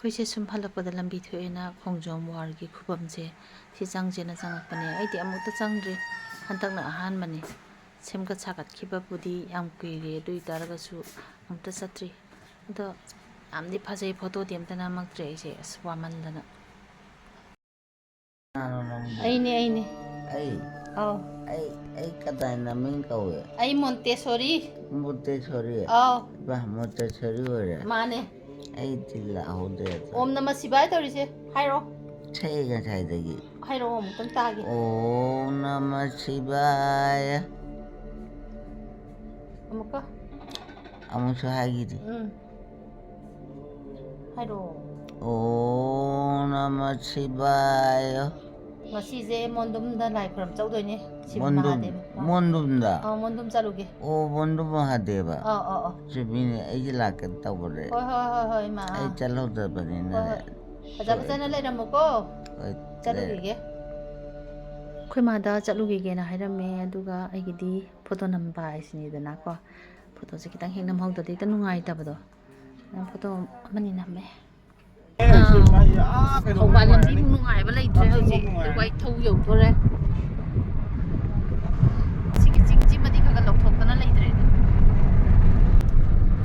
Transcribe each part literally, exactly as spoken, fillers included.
ꯑꯩꯈꯣꯏꯁꯦ ꯁꯨꯝ ꯍꯜꯂꯛꯄꯗ ꯂꯝꯕꯤ ꯊꯣꯛꯑꯦꯅ ꯈꯣꯡꯖꯣꯝ ꯋꯥꯔꯒꯤ ꯈꯨꯕꯝꯁꯦ ꯁꯤ ꯆꯪꯁꯦꯅ ꯆꯪꯉꯛꯄꯅꯦ꯫ ꯑꯩꯗꯤ ꯑꯃꯨꯛꯇ ꯆꯪꯗ꯭ꯔꯤ, ꯍꯟꯗꯛꯅ ꯑꯍꯥꯟꯕꯅꯤ꯫ ꯁꯦꯝꯒꯠ ꯁꯥꯒꯠꯈꯤꯕꯕꯨꯗꯤ ꯌꯥꯝ ꯀꯨꯏꯔꯦ, ꯑꯗꯨ ꯑꯣꯏ ꯇꯥꯔꯒꯁꯨ ꯑꯃꯨꯛꯇ ꯆꯠꯇ꯭ꯔꯤ꯫ ꯑꯗꯣ ꯌꯥꯝꯗꯤ ꯐꯖꯩ, ꯐꯣꯇꯣꯗꯤ ꯑꯝꯇ ꯅꯝꯃꯛꯇ꯭ꯔꯦ ꯑꯩꯁꯦ, ꯑꯁ ꯋꯥꯃꯟꯗꯅ꯫ ꯀꯅꯥꯅꯣ ꯅꯪꯕꯨ? ꯑꯩꯅꯦ, ꯑꯩꯅꯦ꯫ ꯑꯩ? ꯑꯧ꯫ ꯑꯩ, ꯑꯩ ꯀꯗꯥꯏ ꯅꯃꯤꯡ ꯀꯧꯏ? ꯑꯩ ꯃꯣꯟꯇꯦꯁꯣꯔꯤ꯫ ꯃꯣꯟꯇꯦꯁꯣꯔꯤ? ꯑꯧ꯫ ꯏꯃꯥ, ꯃꯣꯟꯇꯦꯁꯣꯔꯤ ꯑꯣꯏꯔꯦ? ꯃꯥꯅꯦ꯫ ꯑꯩꯗꯤ ꯂꯥꯛꯍꯧꯗꯦ꯫ ꯑꯣꯝ ꯅꯃ ꯁꯤꯕꯥꯏ ꯇꯧꯔꯤꯁꯦ ꯍꯥꯏꯔꯣ꯫ ꯁꯛꯑꯦ ꯉꯁꯥꯏꯗꯒꯤ꯫ ꯍꯥꯏꯔꯛꯑꯣ ꯑꯃꯨꯛꯇꯪ ꯇꯥꯒꯦ꯫ ꯑꯣꯝ ꯅꯃ ꯁꯤꯕꯥꯌ꯫ ꯑꯃꯨꯛꯀ꯫ ꯑꯃꯨꯛꯁꯨ ꯍꯥꯏꯈꯤꯗꯤ꯫ ꯎꯝ꯫ ꯍꯥꯏꯔꯛꯑꯣ꯫ ꯑꯣꯝ ꯅꯃ ꯁꯤꯕꯥꯌ꯫ ꯉꯁꯤꯁꯦ ꯃꯣꯟꯗꯨꯝꯗ ꯂꯥꯏ ꯈꯨꯔꯨꯝ ꯆꯧꯗꯣꯏꯅꯦ꯫ ꯁꯤꯕ ꯃꯣꯟꯗꯨꯝ-, ꯃꯍꯥꯗꯦꯕ꯫ ꯃꯣꯟꯗꯨꯝꯗ? ꯑꯧ, ꯃꯣꯟꯗꯨꯝ ꯆꯠꯂꯨꯒꯦ꯫ ꯑꯣ, ꯃꯣꯟꯗꯨꯝ ꯃꯍꯥꯗꯦꯕ? ꯑꯧ, ꯑꯧ, ꯑꯧ꯫ ꯆꯨꯝꯃꯤꯅꯦ, ꯑꯩꯁꯦ ꯂꯥꯛꯀꯦ ꯇꯧꯕꯅꯦ꯫ ꯍꯣꯏ, ꯍꯣꯏ, ꯍꯣꯏ, ꯍꯣꯏ, ꯏꯃꯥ, ꯑꯩ ꯑꯥ꯫ ꯆꯠꯍꯧꯗꯕꯅꯤꯅ꯫ ꯍꯣꯏ, ꯍꯣꯏ꯫ ꯐꯖ ꯐꯖꯅ ꯂꯩꯔꯝꯃꯨꯀꯣ꯫ ꯍꯣꯏ, ꯆꯠꯂꯨꯈꯤꯒꯦ꯫ ꯑꯩꯈꯣꯏ ꯃꯥꯗ ꯆꯠꯂꯨꯈꯤꯒꯦꯅ ꯍꯥꯏꯔꯝꯃꯦ, ꯑꯗꯨꯒ ꯑꯩꯒꯤꯗꯤ ꯐꯣꯇꯣ ꯅꯝꯕ ꯍꯥꯏꯁꯤꯅꯤꯗꯅꯀꯣ꯫ ꯐꯣꯇꯣꯁꯦ ꯈꯤꯇꯪ ꯍꯦꯛ ꯅꯝꯍꯧꯗ꯭ꯔꯗꯤ ꯍꯦꯛꯇ ꯅꯨꯡꯉꯥꯏꯇꯕꯗꯣ꯫ ꯅꯪ ꯐꯣꯇꯣ ꯑꯃꯅꯤ ꯅꯝꯃꯦ꯫ ꯑꯥ, ꯊꯧꯕꯥꯜ ꯂꯝꯕꯤꯕꯨ ꯅꯨꯡꯉꯥꯏꯕ ꯂꯩꯇ꯭ꯔꯦ ꯍꯧꯖꯤꯛ꯫ ꯋꯥꯏꯊꯧ ꯌꯧꯗꯣꯔꯦ꯫ ꯁꯤꯒꯤ ꯆꯤꯡꯁꯤꯃꯗꯤ ꯈꯔ ꯈꯔ ꯂꯧꯊꯣꯛꯇꯅ ꯂꯩꯇ꯭ꯔꯦ꯫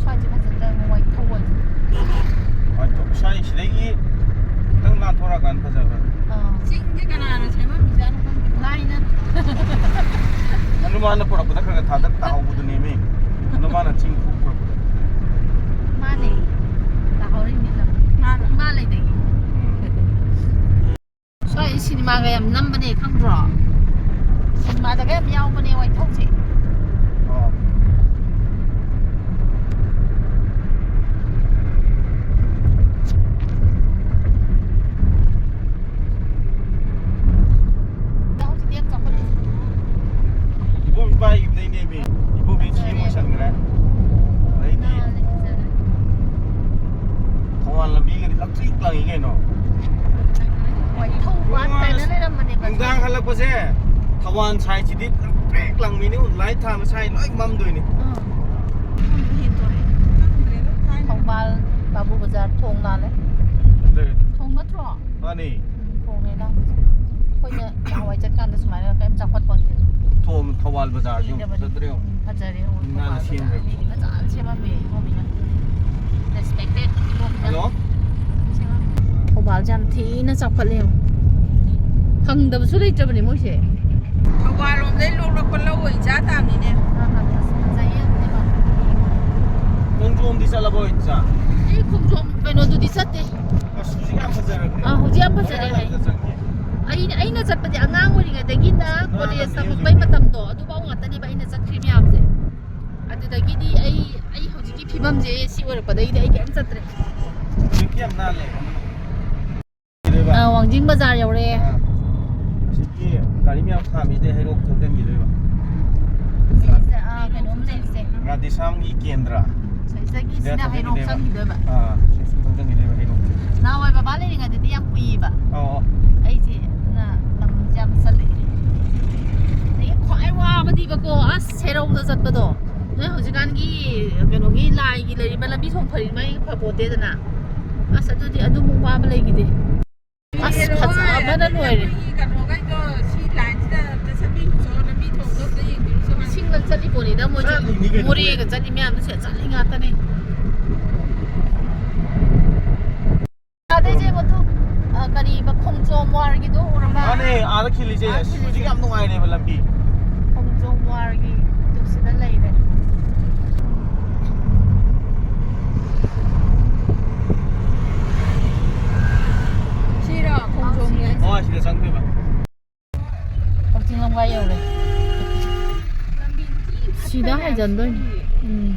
ꯁ꯭ꯋꯥꯏꯁꯦ ꯐꯖꯗ꯭ꯔꯦ, ꯋꯥꯏꯊꯧ ꯑꯣꯏ꯫ ꯋꯥꯏꯊꯧ, ꯁ꯭ꯋꯥꯏ ꯁꯤꯗꯒꯤ ꯈꯤꯇꯪ ꯂꯥꯟꯊꯣꯔꯛꯑꯀꯥꯟꯗ ꯐꯖꯕ꯫ ꯑꯥ꯫ ꯆꯤꯡꯁꯦ ꯀꯅꯥꯅ ꯁꯦꯝꯃꯝꯃꯤꯖꯥꯠꯅꯣ ꯈꯪꯗꯦ꯫ ꯂꯥꯏꯅ꯫ ꯍꯅꯨꯃꯥꯟꯅ ꯄꯨꯔꯛꯄꯗ ꯈꯔ ꯈꯔ ꯊꯥꯗꯔ ꯇꯥꯍꯧꯕꯗꯨꯅꯦꯃꯤ꯫ ꯍꯅꯨꯃꯥꯟꯅ ꯆꯤꯡ ꯄꯨꯔꯛꯄꯗ꯫ ꯃꯥꯅꯦ꯫ ꯇꯥꯍꯧꯔꯤꯅꯤ ꯑꯗꯨꯝ꯫ ꯃꯥꯅ꯫ ꯏꯃꯥ ꯂꯩꯗꯒꯤ꯫ ꯎꯝ꯫ ꯁ꯭ꯋꯥꯏ ꯁꯤꯅꯦꯃꯥꯒ ꯌꯥꯝ ꯅꯝꯕꯅꯦ, ꯈꯪꯗ꯭ꯔꯣ? ꯁꯤꯅꯦꯃꯥꯗꯒ ꯌꯥꯝ ꯌꯥꯎꯕꯅꯦ ꯋꯥꯏꯊꯧꯁꯦ꯫ ꯑꯣ꯫ ꯍꯧꯖꯤꯛꯇꯤ ꯌꯥꯝ ꯆꯥꯎꯈꯠꯂꯦ꯫ ꯏꯕꯣꯝ ꯏꯄꯥꯒꯤꯗꯩꯅꯦꯃꯤ꯫ ꯏꯕꯣꯝ ꯁꯤ ꯑꯦꯝ ꯑꯣꯏꯁꯟꯈ꯭ꯔꯦ꯫ ꯑꯗꯩꯗꯤ ꯅꯥꯜꯂꯦ, ꯐꯖꯔꯦ꯫ ꯊꯧꯕꯥꯜ ꯂꯝꯕꯤꯒꯗꯤ ꯂꯪꯇ꯭ꯔꯤꯛ ꯂꯪꯉꯤ ꯀꯩꯅꯣ꯫ ꯍꯣꯏ, ꯊꯧꯕꯥꯜ ꯀꯥꯏꯅ ꯂꯩꯔꯝꯕꯅꯦꯕ꯫ ꯅꯨꯡꯗꯥꯡ ꯍꯜꯂꯛꯄꯁꯦ ꯊꯧꯕꯥꯜ ꯁꯥꯏꯠꯁꯤꯗꯤ ꯂꯪꯇ꯭ꯔꯤꯛ ꯂꯪꯕꯤꯅꯤ꯫ ꯂꯥꯏꯠ ꯊꯥꯟꯕ ꯁꯥꯏꯠ ꯂꯣꯏ ꯃꯝꯗꯣꯏꯅꯤ꯫ ꯑꯥ꯫ ꯊꯧꯕꯥꯜ ꯕꯥꯕꯨ ꯕꯖꯥꯔ ꯊꯣꯡ ꯂꯥꯜꯂꯦ꯫ ꯑꯗꯨ ꯊꯣꯡ ꯅꯠꯇ꯭ꯔꯣ? ꯃꯥꯅꯦ꯫ ꯎꯝ, ꯊꯣꯡꯅꯦ ꯂꯥꯜꯂꯦ꯫ ꯑꯩꯈꯣꯏꯅ ꯅꯍꯥꯟꯋꯥꯏ ꯆꯠꯀꯥꯟꯗ ꯁꯨꯃꯥꯏꯅ ꯀꯩꯝ ꯆꯥꯎꯈꯠꯄꯣꯟꯇꯦ꯫ ꯊꯣꯡ ꯊꯧꯕꯥꯜ ꯕꯖꯥꯔꯁꯨ ꯀꯨꯏꯗꯕꯅꯤ꯫ ꯐꯖꯗ꯭ꯔꯦ ꯌꯦꯡꯉꯨ꯫ ꯎꯝ, ꯐꯖꯔꯦ ꯌꯦꯡꯉꯨ, ꯅꯥꯟꯅ ꯊꯧꯕꯥꯜ ꯁꯦꯝꯈ꯭ꯔꯦ꯫ ꯕꯖꯥꯔ ꯐꯖꯅ ꯁꯦꯝꯃꯝꯃꯦ ꯏꯕꯣꯝꯕꯤꯅ꯫ Respected ꯏꯕꯣꯝꯕꯤꯅ꯫ ꯍꯜꯂꯣ? ꯁꯦꯝꯃꯝꯃꯦ꯫ ꯊꯧꯕꯥꯜꯁꯦ ꯌꯥꯝ ꯊꯤꯅ ꯆꯥꯎꯈꯠꯂꯦ ꯌꯦꯡꯉꯨ꯫ ꯐꯪꯗꯕꯁꯨ ꯂꯩꯇ꯭ꯔꯕꯅꯦ ꯃꯣꯏꯁꯦ꯫ ꯊꯧꯕꯥꯜ ꯂꯣꯝꯗꯩ ꯂꯣꯛꯂꯛꯄ ꯂꯧ ꯑꯣꯏꯅ ꯆꯥ ꯇꯥꯕꯅꯤꯅꯦ꯫ ꯑꯥ, ꯑꯥ, ꯑꯁ, ꯐꯖꯩꯌꯦ ꯌꯥꯝꯅ ꯏꯕꯣꯝꯕꯤ꯫ ꯈꯣꯡꯖꯣꯝꯗꯤ ꯆꯠꯂꯕꯣ, ꯏꯆꯥ? ꯑꯩ ꯈꯣꯡꯖꯣꯝ ꯀꯩꯅꯣꯗꯨꯗꯤ ꯆꯠꯇꯦ꯫ ꯑꯁ, ꯍꯧꯖꯤꯛ ꯌꯥꯝ ꯐꯖꯔꯕꯅꯦ꯫ ꯑꯥ, ꯍꯧꯖꯤꯛ ꯌꯥꯝ ꯐꯖꯔꯦ ꯍꯣꯔꯦꯟ ꯍꯥꯏ꯫ ꯑꯝꯇ ꯆꯪꯒꯦ꯫ ꯑꯩꯅ, ꯑꯩꯅ ꯆꯠꯄꯗꯤ ꯑꯉꯥꯡ ꯑꯣꯏꯔꯤꯉꯩꯗꯒꯤꯅ ꯅꯥꯟꯅ ꯀꯣꯂꯦꯖ ꯇꯝꯃꯛꯄꯩ ꯂꯩꯔꯁꯨ꯫ ꯃꯇꯝꯗꯣ ꯑꯗꯨꯐꯥꯎ ꯉꯥꯛꯇꯅꯦꯕ ꯑꯩꯅ ꯆꯠꯈ꯭ꯔꯤ ꯃꯌꯥꯝꯁꯦ꯫ ꯑꯗꯨꯗꯒꯤꯗꯤ ꯑꯩ, ꯑꯩ ꯍꯧꯖꯤꯛꯀꯤ ꯐꯤꯕꯝꯁꯦ ꯁꯤ ꯑꯣꯏꯔꯛꯄꯗꯒꯤꯗꯤ ꯑꯩ ꯀꯩꯝ ꯆꯠꯇ꯭ꯔꯦ꯫ ꯍꯧꯖꯤꯛꯇꯤ ꯌꯥꯝ ꯅꯥꯜꯂꯦ꯫ ꯑꯥ, ꯋꯥꯡꯖꯤꯡ ꯕꯖꯥꯔ ꯌꯧꯔꯦ꯫ ꯑꯥ꯫ ꯑꯁꯤꯒꯤ ꯒꯥꯔꯤ ꯃꯌꯥꯝ ꯈꯥꯝꯃꯤꯁꯤꯗꯤ ꯍꯩꯔꯣꯛ ꯊꯧꯖꯤꯟꯈꯤꯗꯣꯏꯕ꯫ ꯁꯤꯗ, ꯑꯥ, ꯀꯩꯅꯣꯝ ꯂꯩꯔꯤꯁꯦ꯫ ꯔꯥꯙꯦꯁ꯭ꯌꯥꯝꯒꯤ ꯀꯦꯟꯗ꯭ꯔ꯫ ꯁꯤꯗꯒꯤ ꯁꯤꯗ ꯁꯤꯗ ꯍꯩꯔꯣꯛ ꯆꯪꯈꯤꯗꯣꯏꯅꯦꯕ꯫ ꯆꯪꯈꯤꯗꯣꯏꯕ꯫ ꯑꯥ, ꯁꯤꯗ ꯊꯧꯖꯤꯟꯈꯤꯗꯣꯏꯕ ꯍꯩꯔꯣꯛꯁꯦ꯫ ꯅꯍꯥꯟꯋꯥꯏ ꯕꯕꯥ ꯂꯩꯔꯤꯉꯩꯗꯗꯤ ꯌꯥꯝ ꯀꯨꯏꯌꯦꯕ꯫ ꯑꯣ, ꯑꯣ꯫ ꯑꯩꯁꯦ ꯑꯗꯨꯅ ꯂꯝꯁꯦ ꯌꯥꯝ ꯆꯠꯂꯛꯑꯦ꯫ ꯑꯗꯒꯤ ꯈ꯭ꯋꯥꯏ ꯋꯥꯕꯗꯤꯕꯀꯣ, ꯑꯁ, ꯁꯦꯔꯧꯗ ꯆꯠꯄꯗꯣ꯫ ꯅꯣꯏ ꯍꯧꯖꯤꯛꯀꯥꯟꯒꯤ ꯀꯩꯅꯣꯒꯤ ꯂꯥꯏꯒꯤ ꯂꯩꯔꯤꯕ ꯂꯝꯕꯤ ꯊꯣꯡ ꯐꯔꯤ ꯃꯩ ꯐꯄꯣꯠꯇꯦꯗꯅ꯫ ꯑꯁ, ꯑꯗꯨꯗꯤ ꯑꯗꯨꯃꯨꯛ ꯋꯥꯕ ꯂꯩꯈꯤꯗꯦ꯫ ꯑꯁ, ꯐꯖꯕꯅ ꯂꯣꯏꯔꯦ꯫ ꯑꯩꯈꯣꯏꯒꯤ ꯀꯩꯅꯣꯈꯩꯗꯣ ꯁꯤ ꯂꯥꯏꯟꯁꯤꯗ ꯑꯝꯇ ꯆꯠꯄꯤꯔꯨꯆꯣ, ꯂꯝꯕꯤ ꯊꯣꯡꯗꯣ ꯑꯝꯇ ꯌꯦꯡꯕꯤꯔꯨꯆꯣ ꯍꯥꯏ꯫ ꯏꯁꯤꯡ ꯂꯪ ꯆꯠꯂꯤ ꯄꯣꯠꯅꯤꯗ ꯃꯣꯏꯁꯨ꯫ ꯆꯠꯂꯤꯅꯤ ꯀꯩꯅꯣ꯫ ꯃꯣꯔꯦꯒ ꯆꯠꯂꯤ ꯃꯌꯥꯝꯗꯨꯁꯨ ꯆꯠꯂꯤ ꯉꯥꯛꯇꯅꯦ꯫ ꯑꯗꯩꯁꯦ ꯃꯗꯨ, ꯑ, ꯀꯔꯤꯕ, ꯈꯣꯡꯖꯣꯝ ꯋꯥꯔꯒꯤꯗꯣ ꯎꯔꯕ? ꯃꯥꯅꯦ, ꯑꯥꯗ ꯈꯤꯜꯂꯤꯁꯦ꯫ ꯑꯥ, ꯑꯁ, ꯈꯤꯜꯂꯤꯁꯦ꯫ ꯍꯧꯖꯤꯛ ꯌꯥꯝ ꯅꯨꯡꯉꯥꯏꯔꯦꯕ ꯂꯝꯕꯤ꯫ ꯈꯣꯡꯖꯣꯝ ꯋꯥꯔꯒꯤ ꯇꯨꯁꯤꯗ ꯂꯩꯔꯦ꯫ ꯁꯤꯔꯣ ꯈꯣꯡꯖꯣꯝꯒꯤ? ꯍꯣꯏ, ꯁꯤꯗ ꯆꯪꯗꯣꯏꯕ꯫ ꯀꯛꯆꯤꯡ ꯂꯝꯈꯥꯏ ꯌꯧꯔꯦ꯫ ꯁꯤꯗ ꯍꯥꯏꯖꯟꯗꯣꯏꯅꯤ꯫ ꯎꯝ꯫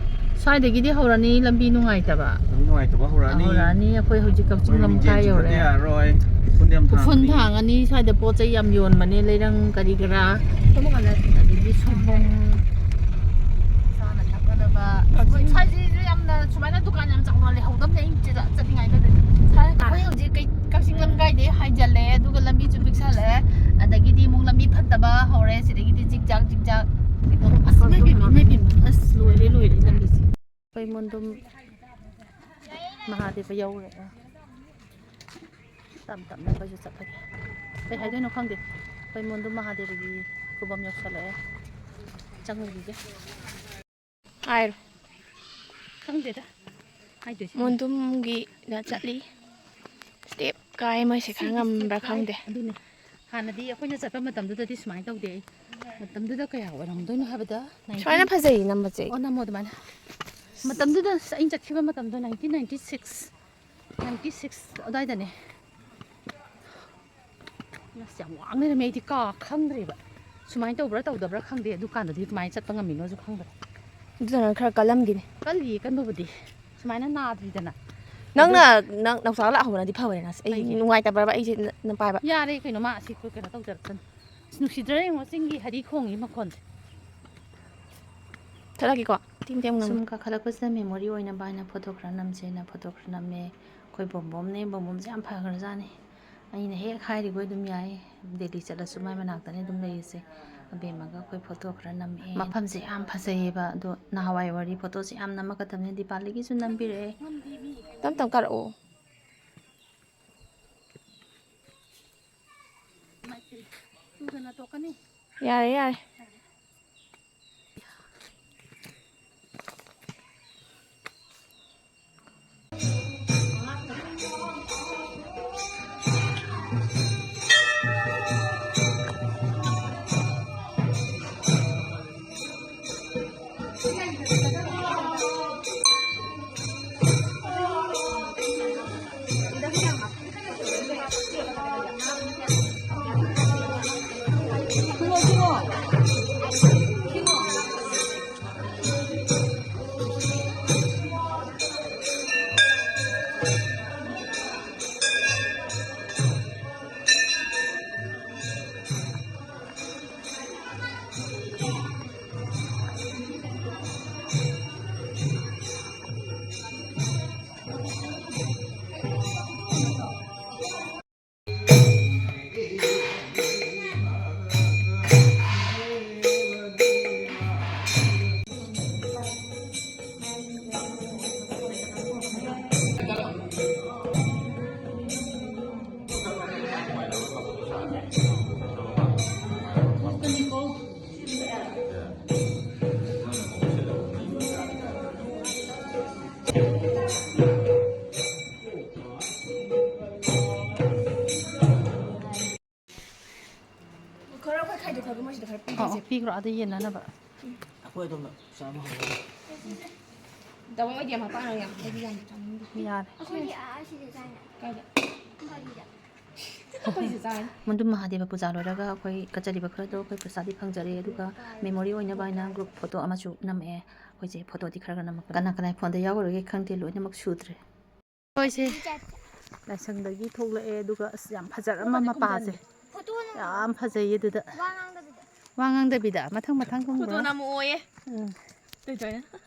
ꯁ꯭ꯋꯥꯏꯗꯒꯤꯗꯤ ꯍꯧꯔꯅꯤ ꯂꯝꯕꯤ ꯅꯨꯡꯉꯥꯏꯇꯕ꯫ ꯂꯝꯕꯤ ꯅꯨꯡꯉꯥꯏꯇꯕ ꯍꯧꯔꯛꯑꯅꯤ꯫ ꯍꯧꯔꯛꯑꯅꯤ꯫ ꯑꯩꯈꯣꯏ ꯍꯧꯖꯤꯛ ꯀꯛꯆꯤꯡ ꯑꯩꯈꯣꯏ ꯂꯝꯈꯥꯏ ꯃꯤꯡꯖꯦꯜꯁꯨ ꯌꯧꯔꯦ꯫ ꯆꯠꯇ ꯌꯥꯔꯔꯣꯏ꯫ ꯎꯐꯨꯟꯗꯤ ꯌꯥꯝ ꯎꯐꯨꯟ ꯊꯥꯡꯉꯅꯤ꯫ ꯊꯥꯡꯉꯅꯤ꯫ ꯁ꯭ꯋꯥꯏꯗ ꯄꯣꯠ ꯆꯩ ꯌꯥꯝ ꯌꯣꯟꯕꯅꯦ, ꯂꯩꯔꯪ ꯀꯔꯤ ꯀꯔꯥ꯫ ꯑꯗꯒꯤ ꯁꯣꯏꯕꯨꯝ, ꯆꯥꯅ ꯊꯛꯅꯅꯕ꯫ ꯀꯛꯆꯤꯡ ꯁ꯭ꯋꯥꯏꯁꯤꯁꯨ ꯌꯥꯝꯅ ꯁꯨꯃꯥꯏꯅ ꯗꯨꯀꯥꯟ ꯌꯥꯝ ꯆꯥꯎꯅ ꯂꯩꯍꯧꯗꯕꯅꯦ ꯑꯩꯅ ꯆꯠ-, ꯆꯠꯂꯤꯉꯩꯗꯗꯤ꯫ ꯑꯩꯈꯣꯏ ꯍꯧꯖꯤꯛ ꯀꯩ-, ꯀꯛꯆꯤꯡ ꯂꯝꯈꯥꯏꯗꯩ ꯍꯥꯏꯖꯜꯂꯦ, ꯑꯗꯨꯒ ꯂꯝꯕꯤꯁꯨ ꯄꯤꯛꯁꯜꯂꯛꯑꯦ꯫ ꯑꯗꯒꯤꯗꯤ ꯑꯃꯨꯛ ꯂꯝꯕꯤ ꯐꯠꯇꯕ ꯍꯧꯔꯦ꯫ ꯁꯤꯗꯒꯤꯗꯤ ꯖꯤꯛ ꯖꯥꯛ, ꯖꯤꯛ ꯖꯥꯛ꯫ ꯑꯁ, ꯏꯃꯥꯏ ꯄꯦꯝꯃ, ꯏꯃꯥꯏ ꯄꯦꯝꯃ꯫ ꯑꯁ, ꯂꯣꯏꯔꯦ, ꯂꯣꯏꯔꯦ ꯂꯝꯕꯤꯁꯦ꯫ ꯑꯩꯈꯣꯏ ꯃꯣꯟꯗꯨꯝ ꯃꯍꯥꯗꯦꯕ ꯌꯧꯔꯦ꯫ ꯇꯞ ꯇꯞꯅ ꯑꯩꯈꯣꯏꯁꯨ ꯆꯠꯂꯒꯦ꯫ ꯀꯩ ꯍꯥꯏꯗꯣꯏꯅꯣ ꯈꯪꯗꯦ꯫ ꯑꯩꯈꯣꯏ ꯃꯣꯟꯗꯨ ꯃꯍꯥꯗꯦꯕꯒꯤ ꯈꯨꯕꯝ ꯌꯧꯁꯜꯂꯛꯑꯦ꯫ ꯆꯪꯉꯨꯈꯤꯒꯦ꯫ ꯍꯥꯏꯔꯣ꯫ ꯈꯪꯗꯦꯗ ꯍꯥꯏꯗꯣꯏꯁꯦ꯫ ꯃꯣꯟꯗꯨꯝꯒꯤꯗ ꯆꯠꯂꯤ꯫ ꯁ꯭ꯇꯦꯞ ꯀꯥꯏ ꯃꯣꯏꯁꯦ ꯈꯔ ꯁꯤꯒꯤ ꯉꯝꯕ꯭ꯔꯥ ꯁ꯭ꯇꯦꯞ ꯀꯥꯏ꯫ ꯈꯪꯗꯦ꯫ ꯑꯗꯨꯅꯦ꯫ ꯍꯥꯟꯅꯗꯤ ꯑꯩꯈꯣꯏꯅ ꯆꯠꯄ ꯃꯇꯝꯗꯨꯗꯗꯤ ꯁꯨꯃꯥꯏꯅ ꯇꯧꯗꯦ꯫ ꯃꯇꯝꯗꯨꯗ ꯀꯌꯥ ꯑꯣꯏꯔꯝꯗꯣꯏꯅꯣ ꯍꯥꯏꯕꯗ ꯁꯨꯃꯥꯏꯅ ꯅꯥꯏꯟꯇꯤꯟ ꯐꯖꯩ ꯅꯝꯕꯁꯦ꯫ ꯑꯣ, ꯅꯝꯃꯣ ꯑꯗꯨꯃꯥꯏꯅ꯫ ꯃꯇꯝꯗꯨꯗ ꯑꯩꯅ ꯆꯠꯈꯤꯕ ꯃꯇꯝꯗꯣ nineteen ninety six, ninety six ꯑꯗꯨꯋꯥꯏꯗꯅꯦ꯫ ꯑꯁ, ꯌꯥꯝ ꯋꯥꯡ ꯂꯩꯔꯝꯃꯦ꯫ ꯑꯩꯗꯤ ꯀꯥ ꯈꯪꯗ꯭ꯔꯦꯕ꯫ ꯁꯨꯃꯥꯏꯅ ꯇꯧꯕ꯭ꯔꯥ ꯇꯧꯗꯕ꯭ꯔꯥ ꯈꯪꯗꯦ꯫ ꯑꯗꯨꯀꯥꯟꯗꯗꯤ ꯀꯃꯥꯏꯅ ꯆꯠꯄ ꯉꯝꯃꯤꯅꯣꯁꯨ ꯈꯪꯗ꯭ꯔꯦ꯫ ꯑꯗꯨꯅ ꯈꯔ ꯀꯜꯂꯝꯒꯤꯅꯤ꯫ ꯀꯜꯂꯤꯌꯦ ꯀꯟꯕꯕꯨꯗꯤ꯫ ꯁꯨꯃꯥꯏꯅ ꯅꯥꯗ꯭ꯔꯤꯗꯅ꯫ ꯅꯪꯅ, ꯑꯗꯨ ꯅꯪ ꯅꯥꯎꯆꯥꯒ ꯂꯥꯛꯍꯧꯕꯅꯗꯤ ꯐꯕꯅꯦ꯫ ꯑꯁ, ꯑꯩ ꯀꯩꯒꯤ? ꯅꯨꯡꯉꯥꯏꯇꯕ꯭ꯔꯕ ꯑꯩꯁꯦ ꯅ-, ꯅ ꯄꯥꯏꯕ? ꯌꯥꯔꯦ ꯀꯩꯅꯣ, ꯃꯥ ꯑꯁꯤ ꯀꯩꯅꯣ ꯇꯧꯖꯔꯛꯁꯅꯨ꯫ ꯑꯁ, ꯅꯨꯡꯁꯤꯗ꯭ꯔꯥ ꯌꯦꯡꯉꯣ ꯆꯤꯡꯒꯤ ꯍꯔꯤ ꯈꯣꯡꯉꯤ ꯃꯈꯣꯟꯁꯦ꯫ ꯊꯠꯂꯛꯀꯦꯀꯣ꯫ ꯇꯤꯡ ꯇꯤꯡ ꯉꯝ-, ꯁꯨꯝ ꯀꯥꯈꯠꯂꯛꯄꯁꯤꯗ memory ꯑꯣꯏꯅꯕ ꯍꯥꯏꯅ photo ꯈꯔ ꯅꯝꯁꯦꯅ photo ꯈꯔ ꯅꯝꯃꯦ꯫ ꯑꯩꯈꯣꯏ ꯕꯣꯝꯕꯣꯝꯅꯦ, ꯕꯣꯝꯕꯣꯝꯁꯦ ꯌꯥꯝ ꯐꯈ꯭ꯔꯖꯥꯠꯅꯤ꯫ ꯑꯩꯅ ꯍꯦꯛ ꯍꯥꯏꯔꯤꯈꯣꯏ ꯑꯗꯨꯝ ꯌꯥꯏ꯫ ꯗꯦꯜꯂꯤ ꯆꯠꯂꯁꯨ ꯃꯥꯏ ꯃꯅꯥꯛꯇꯅꯦ ꯑꯗꯨꯝ ꯂꯩꯔꯤꯁꯦ꯫ ꯑꯕꯦꯝꯃꯒ ꯑꯩꯈꯣꯏ photo ꯈꯔ ꯅꯝꯃꯛꯑꯦ꯫ ꯃꯐꯝꯁꯦ ꯌꯥꯝ ꯐꯖꯩꯌꯦꯕ꯫ ꯑꯗꯣ ꯅꯍꯥꯟꯋꯥꯏ ꯋꯥꯔꯤ photoꯁꯦ ꯌꯥꯝ ꯅꯝꯃꯛꯀꯗꯕꯅꯦ꯫ ꯗꯤꯄꯥꯂꯤꯒꯤꯁꯨ ꯅꯝꯕꯤꯔꯛꯑꯦ꯫ ꯇꯞ ꯇꯞ ꯀꯥꯔꯛꯑꯣ꯫ ꯌꯥꯔꯦ, ꯌꯥꯔꯦ꯫ ꯄꯤꯈ꯭ꯔꯣ ꯑꯥꯗ ꯌꯦꯟꯅꯅꯕ꯫ ꯑꯩꯈꯣꯏ ꯑꯗꯨꯝ ꯆꯥꯕ ꯍꯧꯔꯒꯦ꯫ ꯗꯕꯪ ꯑꯣꯏꯗꯤ ꯌꯥꯝ ꯃꯄꯥꯟ ꯌꯥꯝ ꯑꯩꯗꯤ ꯌꯥꯝ ꯆꯥꯅꯤꯡꯗꯦ꯫ ꯌꯥꯔꯦ꯫ ꯑꯩꯈꯣꯏꯗꯤ ꯑꯥ ꯁꯤꯗ ꯆꯥꯏꯅ꯫ ꯀꯥꯏꯗ? ꯒꯥꯔꯤꯗ꯫ ꯑꯩꯈꯣꯏꯁꯨ ꯆꯥꯏ꯫ ꯃꯗꯨ ꯃꯍꯥꯗꯦꯕ ꯄꯨꯖꯥ ꯂꯣꯏꯔꯒ ꯑꯩꯈꯣꯏ ꯀꯠꯆꯔꯤꯕ ꯈꯔꯗꯣ ꯑꯩꯈꯣꯏ ꯄ꯭ꯔꯁꯥꯗꯤ ꯐꯪꯖꯔꯦ, ꯑꯗꯨꯒ ꯃꯦꯃꯣꯔꯤ ꯑꯣꯏꯅꯕ ꯍꯥꯏꯅ ꯒ꯭ꯔꯨꯞ ꯐꯣꯇꯣ ꯑꯃꯁꯨ ꯅꯝꯃꯛꯑꯦ꯫ ꯑꯩꯈꯣꯏꯁꯦ ꯐꯣꯇꯣꯗꯤ ꯈꯔ ꯈꯔ ꯅꯝꯃꯛꯀꯦ꯫ ꯀꯅꯥ ꯀꯅꯥ ꯐꯣꯟꯗ ꯌꯥꯎꯔꯒꯦ ꯈꯪꯗꯦ, ꯂꯣꯏꯅꯃꯛ ꯁꯨꯗ꯭ꯔꯦ꯫ ꯑꯩꯈꯣꯏꯁꯦ ꯂꯥꯏꯁꯪꯗꯒꯤ ꯊꯣꯛꯂꯛꯑꯦ, ꯑꯗꯨꯒ ꯑꯁ ꯌꯥꯝ ꯐꯖꯔꯝꯃ ꯃꯄꯥꯁꯦ꯫ ꯐꯣꯇꯣ ꯅꯝ ꯌꯥꯝ ꯐꯖꯩꯌꯦ ꯑꯗꯨꯗ꯫ ꯋꯥ ꯉꯥꯡꯗꯕꯤꯗ꯫ ꯋꯥ ꯉꯥꯡꯗꯕꯤꯗ ꯃꯊꯪ ꯃꯊꯪ ꯐꯣꯇꯣ ꯀꯨꯝꯈ꯭ꯔꯣ꯫ ꯅꯝꯃꯛꯑꯣꯌꯦ꯫ ꯎꯝ꯫ ꯇꯣꯏ ꯇꯣꯏꯅ꯫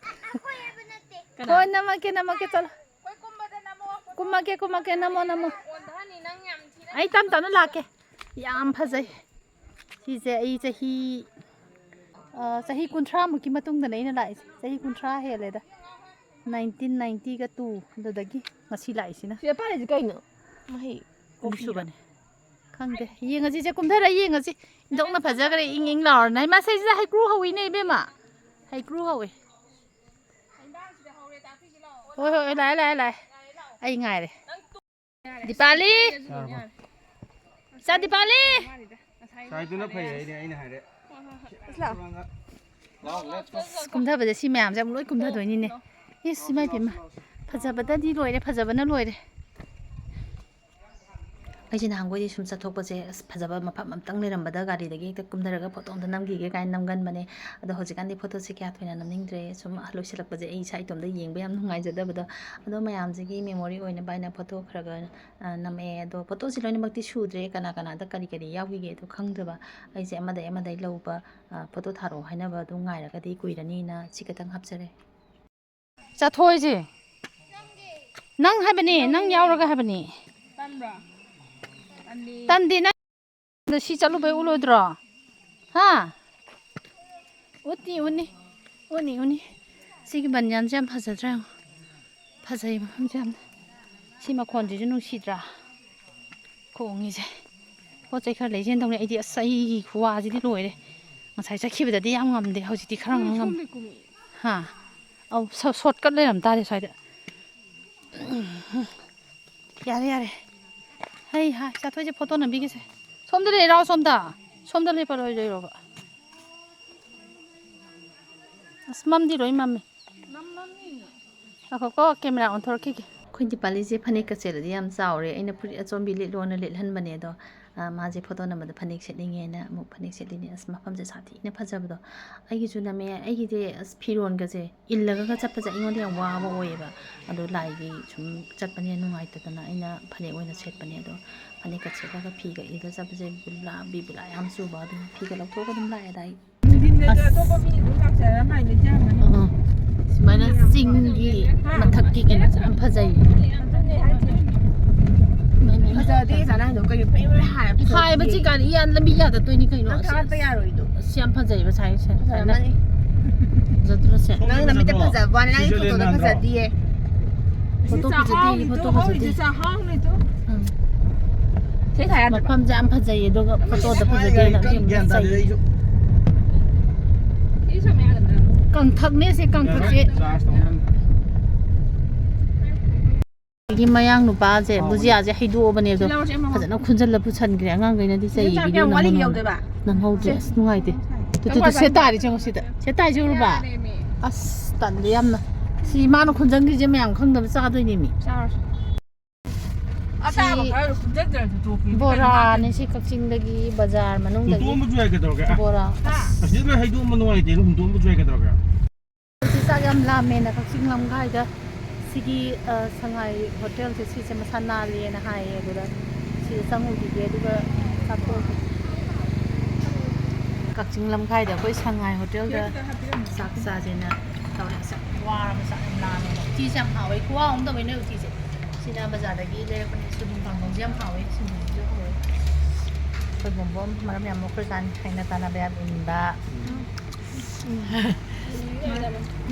ꯑꯩꯈꯣꯏ ꯍꯥꯏꯕ ꯅꯠꯇꯦ꯫ ꯍꯣꯏ, ꯅꯝꯃꯛꯀꯦ ꯅꯝꯃꯛꯀꯦ, ꯆꯠꯂꯣ꯫ ꯀꯨꯝꯃꯛꯀꯦ ꯀꯨꯝꯃꯛꯀꯦ, ꯅꯝꯃꯣ ꯅꯝꯃꯣ꯫ ꯑꯣꯟꯊꯅꯤ ꯅꯪ ꯌꯥꯝ ꯊꯤꯅ꯫ ꯑꯩ ꯇꯞ ꯇꯞꯅ ꯂꯥꯛꯀꯦ꯫ ꯌꯥꯝ ꯐꯖꯩ꯫ ꯁꯤꯁꯦ ꯑꯩ ꯆꯍꯤ ꯑ, ꯆꯍꯤ ꯀꯨꯟꯊ꯭ꯔꯥꯃꯨꯛꯀꯤ ꯃꯇꯨꯡꯗꯅꯦ ꯑꯩꯅ ꯂꯥꯛꯏꯁꯦ꯫ ꯆꯍꯤ ꯀꯨꯟꯊ꯭ꯔꯥ ꯍꯦꯜꯂꯦꯗ꯫ ꯅꯥꯏꯟꯇꯤꯟ ꯅꯥꯏꯟꯇꯤꯒ ꯇꯨ ꯑꯗꯨꯗꯒꯤ ꯉꯁꯤ ꯂꯥꯛꯏꯁꯤꯅ꯫ ꯁꯤꯗ ꯄꯥꯜꯂꯤꯁꯦ ꯀꯩꯅꯣ? ꯃꯍꯩ꯫ ꯑꯅꯤꯁꯨꯕꯅꯦ꯫ ꯈꯪꯗꯦ꯫ ꯌꯦꯡꯉꯁꯤ ꯏꯆꯦ, ꯀꯨꯝꯊꯔ ꯌꯦꯡꯉꯁꯤ꯫ ꯏꯟꯊꯣꯛꯅ ꯐꯖꯈ꯭ꯔꯦ, ꯏꯪ ꯏꯪ ꯂꯥꯎꯔꯅ꯫ ꯃꯁꯩꯁꯤꯗ ꯍꯩꯀ꯭ꯔꯨ ꯍꯧꯋꯤꯅꯦ ꯏꯕꯦꯝꯃ꯫ ꯍꯩꯀ꯭ꯔꯨ ꯍꯧꯋꯤ꯫ ꯍꯣꯏ ꯍꯣꯏ ꯍꯣꯏ, ꯂꯥꯛꯑꯦ ꯂꯥꯛꯑꯦ ꯂꯥꯛꯑꯦ꯫ ꯑꯩ ꯉꯥꯏꯔꯦ꯫ ꯗꯤꯄꯥꯂꯤ! ꯏꯆꯥ ꯗꯤꯄꯥꯂꯤ! ꯁꯥꯏꯗꯨꯅ ꯐꯩ ꯍꯥꯏꯅꯦ ꯑꯩꯅ ꯍꯥꯏꯔꯦ꯫ ꯑꯁ, ꯀꯨꯝꯊꯕꯗ ꯁꯤ ꯃꯌꯥꯝꯁꯦ ꯑꯃꯨꯛ ꯂꯣꯏ ꯀꯨꯝꯊꯗꯣꯏꯅꯤꯅꯦ꯫ ꯏꯁ, ꯏꯃꯥ ꯏꯄꯦꯝꯃ꯫ ꯐꯖꯕꯗꯗꯤ ꯂꯣꯏꯔꯦ, ꯐꯖꯕꯅ ꯂꯣꯏꯔꯦ꯫ ꯑꯩꯁꯦ ꯅꯍꯥꯟꯈꯣꯏꯗꯤ ꯁꯨꯝ ꯆꯠꯊꯣꯛꯄꯁꯦ, ꯑꯁ, ꯐꯖꯕ ꯃꯐꯝ ꯑꯝꯇꯪ ꯂꯩꯔꯝꯕꯗ ꯒꯥꯔꯤꯗꯒꯤ ꯍꯦꯛꯇ ꯀꯨꯝꯊꯔꯒ ꯐꯣꯇꯣ ꯑꯝꯇ ꯅꯝꯈꯤꯒꯦ ꯀꯥꯏꯅ ꯅꯝꯒꯟꯕꯅꯦ꯫ ꯑꯗꯣ ꯍꯧꯖꯤꯛꯀꯥꯟꯗꯤ ꯐꯣꯇꯣꯁꯦ ꯀꯌꯥ ꯊꯣꯏꯅ ꯅꯝꯅꯤꯡꯗ꯭ꯔꯦ꯫ ꯁꯨꯝ ꯂꯣꯏꯁꯤꯜꯂꯛꯄꯁꯦ ꯑꯩ ꯏꯁꯥ ꯏꯇꯣꯝꯇ ꯌꯦꯡꯕ ꯌꯥꯝ ꯅꯨꯡꯉꯥꯏꯖꯗꯕꯗꯣ꯫ ꯑꯗꯣ ꯃꯌꯥꯝꯁꯤꯒꯤ ꯃꯦꯃꯣꯔꯤ ꯑꯣꯏꯅꯕ ꯍꯥꯏꯅ ꯐꯣꯇꯣ ꯈꯔ ꯈꯔ, ꯑ, ꯅꯝꯃꯛꯑꯦ꯫ ꯑꯗꯣ ꯐꯣꯇꯣꯁꯦ ꯂꯣꯏꯅꯃꯛꯇꯤ ꯁꯨꯗ꯭ꯔꯦ꯫ ꯀꯅꯥ ꯀꯅꯥꯗ ꯀꯔꯤ ꯀꯔꯤ ꯌꯥꯎꯈꯤꯒꯦ ꯑꯗꯣ ꯈꯪꯗꯕ꯫ ꯑꯩꯁꯦ ꯑꯃꯗꯩ ꯑꯃꯗꯩ ꯂꯧꯕ, ꯑ, ꯐꯣꯇꯣ ꯊꯥꯔꯛꯑꯣ ꯍꯥꯏꯅꯕ ꯑꯗꯨ ꯉꯥꯏꯔꯒꯗꯤ ꯀꯨꯏꯔꯅꯤꯅ ꯁꯤ ꯈꯛꯇꯪ ꯍꯥꯞꯆꯔꯦ꯫ ꯆꯠꯊꯣꯛꯏꯁꯦ꯫ ꯅꯪ ꯍꯥꯏꯕꯅꯦ, ꯅꯪ ꯌꯥꯎꯔꯒ ꯍꯥꯏꯕꯅꯦ꯫ ꯇꯟꯕ꯭ꯔꯣ? ꯇꯟꯗꯤ꯫ ꯇꯟꯗꯤ ꯅꯪ꯫ ꯑꯗꯣ ꯁꯤ ꯆꯠꯂꯨꯕꯩ ꯎꯠꯂꯣꯏꯗ꯭ꯔꯣ? ꯍꯥ? ꯎꯠꯅꯤ, ꯎꯠꯅꯤ꯫ ꯎꯠꯅꯤ, ꯎꯠꯅꯤ꯫ ꯁꯤꯒꯤ ꯕꯟꯌꯥꯟꯁꯦ ꯌꯥꯝ ꯐꯖꯗ꯭ꯔꯥ ꯌꯦꯡꯉꯣ꯫ ꯐꯖꯩ ꯃꯐꯝꯁꯦ ꯌꯥꯝꯅ꯫ ꯁꯤ ꯃꯈꯣꯟꯁꯤꯁꯨ ꯅꯨꯡꯁꯤꯗ꯭ꯔꯥ? ꯈꯣꯡꯉꯤꯁꯦ꯫ ꯄꯣꯠ ꯆꯩ ꯈꯔ ꯂꯩꯁꯦꯅ ꯇꯧꯅꯤ꯫ ꯑꯩꯗꯤ ꯑꯁ ꯑꯩꯒꯤ ꯈꯨꯋꯥꯁꯤꯗꯤ ꯂꯣꯏꯔꯦ꯫ ꯉꯁꯥꯏ ꯆꯠꯈꯤꯕꯗꯗꯤ ꯌꯥꯝ ꯉꯝꯗꯦ, ꯍꯧꯖꯤꯛꯇꯤ ꯈꯔ ꯉꯝ꯫ ꯍꯥ? ꯑꯧ, ꯁꯣ-, ꯁꯣꯔꯠꯀꯠ ꯂꯩꯔꯝ ꯇꯥꯔꯦ ꯁ꯭ꯋꯥꯏꯗ꯫ ꯌꯥꯔꯦ, ꯌꯥꯔꯦ꯫ ꯍꯩ ꯍꯥ, ꯆꯥꯊꯣꯏꯁꯦ ꯐꯣꯇꯣ ꯅꯝꯕꯤꯒꯦꯁꯦ꯫ ꯁꯣꯝꯗ ꯂꯩꯔꯥꯎ, ꯁꯣꯝꯗ꯫ ꯁꯣꯝꯗ ꯂꯦꯞꯄ ꯂꯣꯏ ꯂꯩꯔꯣꯕ꯫ ꯑꯁ, ꯃꯝꯗꯤ ꯂꯣꯏ ꯃꯝꯃꯦ꯫ ꯉꯥꯏꯈꯣꯀꯣ, ꯀꯦꯃꯦꯔꯥ ꯑꯣꯟꯊꯣꯔꯛꯈꯤꯒꯦ꯫ ꯑꯩꯈꯣꯏ ꯗꯤꯄꯥꯂꯤꯁꯦ ꯐꯅꯦꯛꯀ ꯁꯦꯠꯂꯗꯤ ꯌꯥꯝ ꯆꯥꯎꯔꯦ꯫ ꯑꯩꯅ ꯐꯨꯔꯤꯠ ꯑꯆꯣꯟꯕꯤ ꯂꯤꯠꯂꯣꯅ ꯂꯤꯠꯍꯟꯕꯅꯦ, ꯑꯗꯣ, ꯑ, ꯃꯥꯁꯦ ꯐꯣꯇꯣ ꯅꯝꯕꯗ ꯐꯅꯦꯛ ꯁꯦꯠꯅꯤꯡꯉꯦꯅ ꯑꯃꯨꯛ ꯐꯅꯦꯛ ꯁꯦꯠꯂꯤꯅꯦ꯫ ꯑꯁ, ꯃꯐꯝꯁꯦ ꯁꯥꯊꯤꯅ ꯐꯖꯕꯗꯣ꯫ ꯑꯩꯒꯤꯁꯨ ꯅꯝꯃꯦ꯫ ꯑꯩꯒꯤꯗꯤ, ꯑꯁ, ꯐꯤꯔꯣꯟꯒꯁꯦ ꯏꯜꯂꯒꯒ ꯆꯠꯄꯁꯦ ꯑꯩꯉꯣꯟꯗ ꯌꯥꯝ ꯋꯥꯕ ꯑꯣꯏꯌꯦꯕ꯫ ꯑꯗꯣ ꯂꯥꯏꯒꯤ ꯁꯨꯝ ꯆꯠꯄꯅꯤꯅ ꯅꯨꯡꯉꯥꯏꯇꯗꯅ ꯑꯩꯅ ꯐꯅꯦꯛ ꯑꯣꯏꯅ ꯁꯦꯠꯄꯅꯦ꯫ ꯑꯗꯣ ꯐꯅꯦꯛꯀ ꯁꯦꯠꯂꯒ ꯐꯤꯒ ꯏꯜꯂ ꯆꯠꯄꯁꯦ ꯕꯤꯕꯨꯂꯥ, ꯕꯤꯕꯨꯂꯥ ꯌꯥꯝ ꯆꯨꯕ꯫ ꯑꯗꯨꯝ ꯐꯤꯒ ꯂꯧꯊꯣꯛꯑꯒ ꯑꯗꯨꯝ ꯂꯥꯛꯑꯦꯗ ꯑꯩ꯫ ꯅꯨꯡꯊꯤꯟꯗꯁꯨ ꯑꯁ꯫ ꯑꯇꯣꯞꯄ ꯃꯤ ꯑꯗꯨꯝ ꯂꯥꯛꯆꯔ ꯃꯥꯏ ꯂꯩꯖꯔꯝꯒꯅꯤ꯫ ꯑꯥ꯫ ꯁꯨꯃꯥꯏꯅ ꯆꯤꯡꯒꯤ ꯃꯊꯛꯀꯤ ꯀꯩꯅꯣꯁꯦ ꯌꯥꯝ ꯐꯖꯩ꯫ ꯑꯗꯨꯅꯦ ꯍꯥꯏꯁꯦ꯫ ꯐꯖꯗꯦ ꯆꯥꯅ ꯍꯥꯏꯗꯣ ꯀꯩꯅꯣ ꯄꯩ ꯂꯣꯏ ꯍꯥꯏꯕ ꯍꯥꯏꯕ ꯐꯖꯗꯦ꯫ ꯆꯤꯀꯥꯟ ꯏꯌꯥꯟ ꯂꯝꯕꯤ ꯌꯥꯗꯠꯇꯣꯏꯅꯤ ꯀꯩꯅꯣ꯫ ꯅꯪ ꯊꯥꯒꯠꯄ ꯌꯥꯔꯣꯏꯗꯣ꯫ ꯑꯁ, ꯌꯥꯝ ꯐꯖꯩꯕ ꯁꯥꯏꯁꯦ꯫ ꯐꯖꯔꯝꯃꯅꯤ꯫ ꯐꯖꯗ꯭ꯔꯣ ꯁꯦ? ꯅꯪ ꯅꯃꯤꯠꯇ ꯐꯖꯕ ꯋꯥꯅꯤ, ꯅꯪꯒꯤ ꯁꯤꯁꯨ ꯐꯣꯇꯣꯗ ꯂꯦꯅꯥꯟꯗ꯭ꯔꯣ? ꯐꯖꯗꯤꯌꯦ꯫ ꯐꯣꯇꯣ ꯐꯖꯗꯦ, ꯐꯣꯇꯣ ꯐꯖꯗꯦ꯫ ꯎꯝ꯫ ꯁꯤ ꯊꯥ ꯌꯥꯗ꯭ꯔꯕ? ꯃꯐꯝꯁꯦ ꯌꯥꯝ ꯐꯖꯩꯌꯦ, ꯑꯗꯨꯒ ꯐꯣꯇꯣꯗ ꯐꯖꯗꯦ ꯍꯥꯏꯅ ꯑꯩ ꯌꯥꯝ ꯒ꯭ꯌꯥꯟ ꯇꯥꯗꯦ ꯐꯖꯩ꯫ ꯑꯩꯁꯨ꯫ ꯀꯪꯊꯛꯅꯦ ꯁꯤ, ꯀꯪꯊꯛꯁꯦ꯫ ꯆꯥꯔꯖ ꯇꯧꯅꯕ꯫ ꯑꯩꯒꯤ ꯃꯌꯥꯡ ꯅꯨꯄꯥꯁꯦ ꯕꯨꯖꯤꯌꯥꯁꯦ ꯍꯩꯗꯣꯛꯑꯕꯅꯦ ꯑꯗꯣ ꯁꯤ ꯂꯧꯔꯁꯤ ꯑꯃꯃꯝ꯫ ꯐꯖꯅ ꯈꯨꯟꯖꯜꯂ ꯄꯨꯁꯟꯈ꯭ꯔꯦ꯫ ꯑꯉꯥꯡꯈꯩꯅꯗꯤ ꯁꯤ ꯆꯥꯛ ꯆꯩꯌꯦ, ꯀꯌꯥꯝ ꯚꯤꯗꯤꯑꯣ ꯋꯥꯠꯂꯤ ꯅꯝꯒꯅꯣꯅ꯫ ꯌꯧꯗꯣꯏꯕ? ꯅꯪꯍꯧꯗ꯭ꯔꯦ꯫ ꯁꯦ꯫ ꯑꯁ, ꯅꯨꯡꯉꯥꯏꯇꯦ꯫ ꯇꯨ, ꯇꯨ, ꯇꯨ, ꯁꯦ ꯇꯥꯔꯤ, ꯌꯦꯡꯉꯣ ꯁꯤꯗ꯫ ꯁꯦ ꯇꯥꯔꯤꯁꯦ ꯎꯔꯕ? ꯌꯥꯔꯦꯃꯤ꯫ ꯑꯁ, ꯇꯜꯂꯦ ꯌꯥꯝꯅ꯫ ꯁꯤ ꯃꯥꯅ ꯈꯨꯟꯖꯟꯈ꯭ꯔꯤꯁꯦ ꯃꯌꯥꯝ ꯈꯪꯗꯕ ꯆꯥꯗꯣꯏꯅꯦꯃꯤ꯫ ꯆꯥꯔꯁꯤ꯫ ꯑꯇꯥꯕ ꯁꯤ ꯈꯔ ꯈꯨꯟꯖꯟꯗ꯭ꯔꯁꯨ ꯇꯣꯛꯀꯦ꯫ ꯕꯣꯔꯥꯅꯦ ꯁꯤ, ꯀꯛꯆꯤꯡꯗꯒꯤ ꯕꯖꯥꯔ ꯃꯅꯨꯡꯗꯒꯤ ꯍꯨꯟꯗꯣꯛꯑꯝꯕꯁꯨ ꯌꯥꯏ, ꯀꯩꯗꯧꯔꯒꯦ? ꯕꯣꯔꯥ꯫ ꯑꯁ꯫ ꯑꯁꯤꯗ ꯂꯣꯏ ꯍꯩꯗꯣꯛꯑꯝꯕ ꯅꯨꯡꯉꯥꯏꯇꯦꯅ ꯍꯨꯟꯗꯣꯛꯑꯝꯕꯁꯨ ꯌꯥꯏ, ꯀꯩꯗꯧꯔꯒꯦ? ꯍꯧꯖꯤꯛ ꯆꯥꯛ ꯌꯥꯝ ꯂꯥꯝꯃꯦꯅ ꯀꯛꯆꯤꯡ ꯂꯝꯈꯥꯏꯗ ꯁꯤꯒꯤ, ꯑ, ꯁꯉꯥꯏ ꯍꯣꯇꯦꯜꯁꯦ, ꯁꯤꯁꯦ ꯃꯁꯥ ꯅꯥꯜꯂꯦꯅ ꯍꯥꯏꯌꯦ꯫ ꯑꯗꯨꯗ ꯁꯤꯗ ꯆꯪꯉꯨꯈꯤꯒꯦ, ꯑꯗꯨꯒ ꯆꯥꯊꯣꯛꯑꯒꯦ꯫ ꯀꯛꯆꯤꯡ ꯂꯝꯈꯥꯏꯗ ꯑꯩꯈꯣꯏ ꯁꯉꯥꯏ ꯍꯣꯇꯦꯜꯗ ꯆꯥꯛ ꯆꯥꯁꯦꯅ ꯇꯧꯔꯦ꯫ ꯑꯁ, ꯌꯥꯝ ꯋꯥꯔꯕ, ꯆꯥꯛ ꯌꯥꯝ ꯂꯥꯝꯃꯦꯕ꯫ ꯎꯇꯤꯁꯦ ꯌꯥꯝ ꯍꯥꯎꯋꯦ, ꯈꯨꯍꯥꯎ ꯑꯃ ꯇꯧꯋꯦ ꯅꯣꯏ ꯎꯇꯤꯁꯦ꯫ ꯁꯤꯅ ꯕꯖꯥꯔꯗꯒꯤ ꯂꯩꯔꯛꯄꯅꯦ꯫ ꯁꯣꯏꯕꯨꯝ ꯀꯥꯡꯍꯧꯁꯦ ꯌꯥꯝ ꯍꯥꯎꯋꯦ, ꯁꯤꯡꯖꯨꯁꯨ ꯍꯥꯎꯋꯦ꯫ ꯑꯩꯈꯣꯏ ꯕꯣꯝꯕꯣꯝ ꯃꯔꯝ ꯌꯥꯝ ꯃꯣꯛꯈ꯭ꯔꯖꯥꯠꯅꯤ, ꯍꯥꯏꯅ ꯇꯥꯟꯅꯕ ꯌꯥꯝ ꯏꯟꯕ꯫